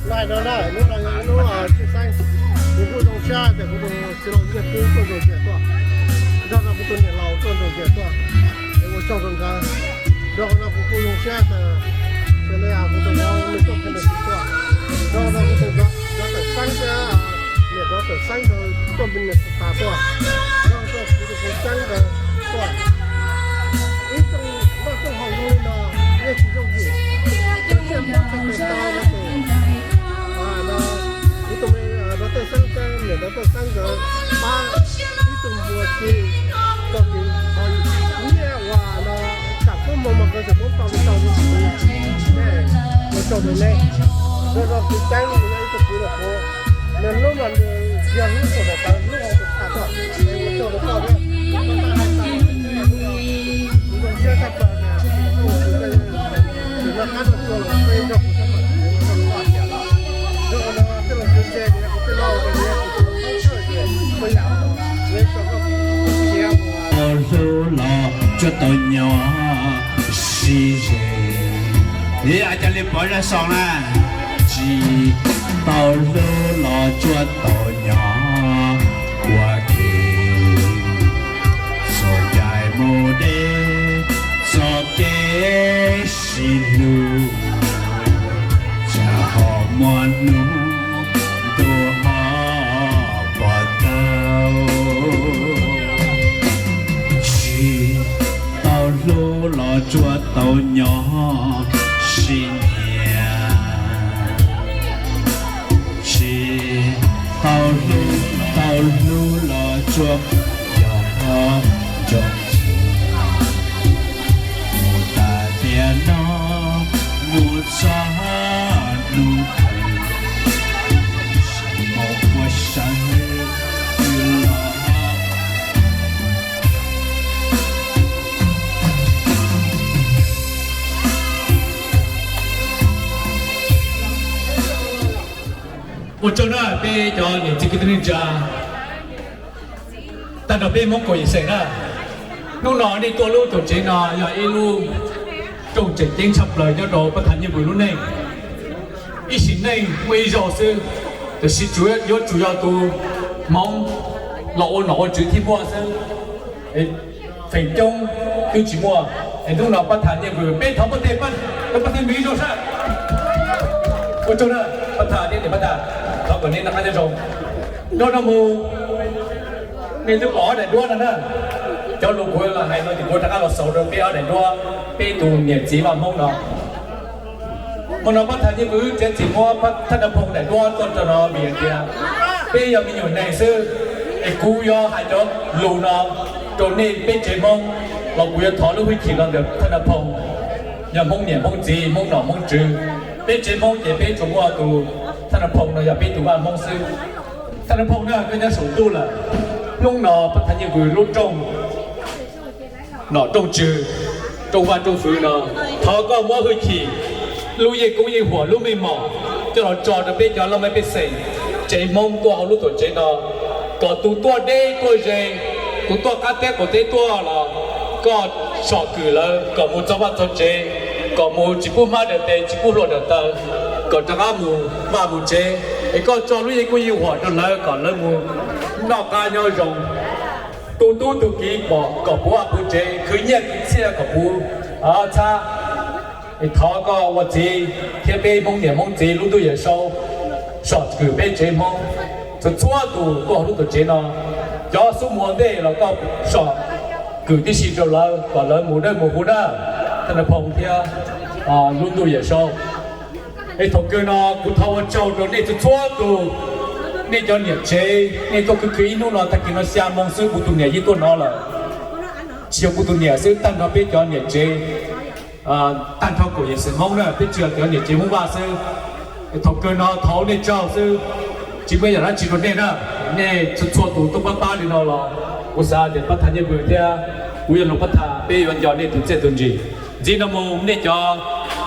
Lais no na, hnub no yog hnub tshwj xeeb, kuv kuj zoo siab tias kuv tus txiv laus Nyiaj Kub tuaj ntxuag ntxias tuaj, nrog rau kuv tus niam laus tuaj ntxuag ntxias tuaj, es ua tsaug rau nkawd. Nrog rau kuv kuj zoo siab tias xyov li kuv tus npawg Nyiaj Kub tuaj, nrog rau kuv tus npawg Tawm Xeeb thiab niam npawg Tawm Xeeb nkawd tuaj me nyuam tas tuaj, nrog rau kuv tus tub Txeeb nkawd tuaj. Ib tsoom noj tsoom haus zoo li no yeej tsis yooj yim, tsiaj muab txog tes tau no ces, no, kuv tus me npawg Tawm Xeeb thiab niam npawg Tawm Xeeb nkawd pab ib tug npua ci txog kev nyiaj uas no tsam kub moog mas nkawd tseem muab tau li tau li. Ua tsaug rau neb, nrog rau kuv Txeeb mus yog ib tug kwv los kuv, nws hlub mas nws yog hlub txog ntawm tawv hlub hauv tus tham tuaj, es ua tsaug rau koj thiab, koj tab hais tau kuv zoo siab tshaj plaws tias kuv tus tub tsis noj qab noj tsuag los peb nrog kuv sab pam kuv nrog koj tias los, nrog no tej los kwv ntse tias kuv tej laus tias kuv tus tub txhawj ces kuv yam neb tso koj khiav ua tau hlub los tsuas tau nyob sib ze. Ib yam cov li pov zaj xoo na, tsis tau hlub los tsuas tau nyob ua ke, txoj cai mus deb txoj kev sib hlub, tsam ho muaj hnub ntuj ho pom tau. Tsis tau hlub los tsuas tau nyob Sib nyiam, tsis tau hlub, tau hlub los tsuas yog nco mus tas tiam no, mus txog hnub twg, mus ua sawv twg los. Ua tsaug na peb cov niam txiv kwv tij neej tsa, tag nrho peb Hmoob kaum yim xeem na. Hnub no nej tuaj lub tuam tsev no yog ib lub rooj tseem ceeb tshaj plaws nyob rau pab Thaj Nyiaj Vws lub neej. Ib sim neej muaj ib zaug xwb, tiam sis tsuas yuav tsum yog tus Hmoob los ua nom ua tswv thiaj muaj xwb. Feem coob twb tsis muaj. Es hnub no pab Thaj Nyiaj Vws peb thov pab tej, pab tej Vws ib zaug sab. Ua tsaug na pab Thaj thiab niam pab Thaj, thov kom nej noj qab nyob zoo. Nrog no mus, nej twb pom ob daim duab no na. Cov lus kuv los hais no ces kuv rov qab los xaus rau peb ob daim duab, peb tus niam txiv vaj Hmoob no. Hmo no pab Thaj Nyiaj Vws txiav txim muab pab Thaj Nab Phoom daim duab tuaj rau no vim hais tias peb yog me nyuam neeg xwb, es kuv yuav hais cov lus no rau nej peb tsev Hmoob, los kuv yuav thov lub hwj chim no ntawm Thaj Nab Phoom, yog Hmoob niam Hmoob txiv Hmoob nom Hmoob tswv. Peb tsev Hmoob ces peb tsuas muaj tus Thaj Nab Phoom no yog peb tus vaj Hmoob xwb. Thaj Nab Phoom na koj nyob saum ntuj lawm, hnub no pab Thaj Nyiaj Vws lub rooj nom rooj tswv, rooj vaj rooj fwv no, thov koj muab hwj chim, lub yeej koob yeej huam lub meej mom coj los tso rau peb cov laj mej pej xeem tsev Hmoob tuaj hauv lub tuam tsev no, kom tus tuaj deb tuaj ze, tus tuaj qab teb qaum teb tuaj los koj som kwm lawv kom mus txog vaj txog tsev, kom mus tsis pub hmab daws tes tsis pub hlua daws taw, kom rov qab mus vaj mus tsev. Es koj tso lub yeej koob yeej huam rau lawv kom lawv mus noj qab nyob zoo. Tu tub tu kiv pom kom puv vaj puv tsev, khwv nyiaj khwv txiaj kom puv txhab. Es thov koj ua txiv thiab peb Hmoob niam Hmoob txiv lub ntuj Yawm Saub som kwm peb tsev Hmoob txhua txhua tus tuaj hauv lub tuam tsev no. Cov xub mus ua ntej los koj som kwm tib si rau lawv kom lawv mus dawb mus huv na, Thaj Nab Phoom thiab lub ntuj Yawm Saub. Es thaum kawg no kuv thov ua tsaug rau nej txhua txhua tus, nej cov niam tsev nej tuaj khwv khwv ib hnub no, tag kis no xya moo xwb kuv tus niam yeej tuaj no lawm. Tsis yog kuv tus niam xwb, tag nrho peb cov niam tsev, tag nrho kaum yim xeem Hmoob na, peb tsuas yog cov niam tsev Hmoob Vaj xwb. Thaum kawg no thov nej tsaug xwb, tsis muaj yam dab tsi rau nej na. Nej txhua txhua tus tuaj pab pab li no los kuv xav tias pab Thaj Nyiaj Vws thiab kuv yog Luag Pab Thaj peb yuav nco nej tus txiaj tus ntsig. Ntxiv no mus nej cov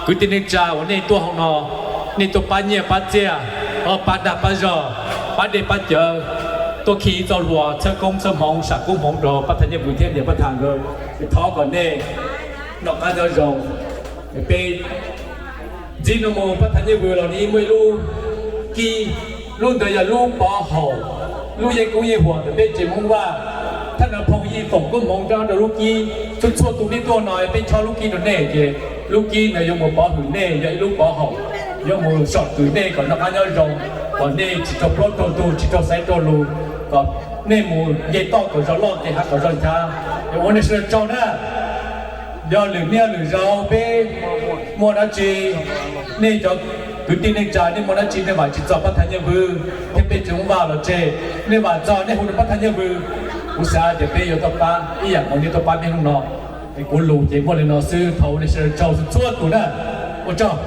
kwv tij neej tsa uas nej tuaj hauv no, nej tuaj pab nyiaj pab txiaj, pab dag pab zog, pab dej pab cawv, tuaj khi txoj hlua txhawb koob txhawb hmoov sam koob hmoov rau pab Thaj Nyiaj Vws thiab niam pab Thaj nkawd. Thov kom nej noj qab nyob zoo. Peb ntxiv no mus pab Thaj Nyiaj Vws los nws muaj ib lub kib, lub ntawd yog lub pov haum, lub yeej koob yeej huam ntawm peb tsev Hmoob Vaj. Thaj Nab Phoom yeej foom koob hmoov rau lub kib. Txhua txhua tus nej tuaj no peb chob lub kib rau nej ces lub kib ntawd yuav mus pov hwm nej, yog ib lub pov haum, yuav mus som kwm nej kom noj qab nyob zoo, kom nej tsis raug plaub raug ntug tsis raug xaiv raug lus, kom nej mus nce toj kom zoo loj nce hav kom zoo nchav. Es ua nej sawv daws tsaug na. Yog lwm niaj lwm zaus peb muaj dab tsi, nej cov kwv tij neej tsa nej muaj dab tsi nej vam tsis txog pab Thaj Nyiaj Vws thiab peb tsev Hmoob Vaj los tseg, nej vam txog nej hu rau pab Thaj Nyiaj Vws, kuv xav tias peb yuav tau pab ib yam nkaus nej tuaj pab peb hnub no. Es kuv lus ces muaj li no xwb, thov ua nej sawv daws tsaug txhua txhua tus na. Ua tsaug.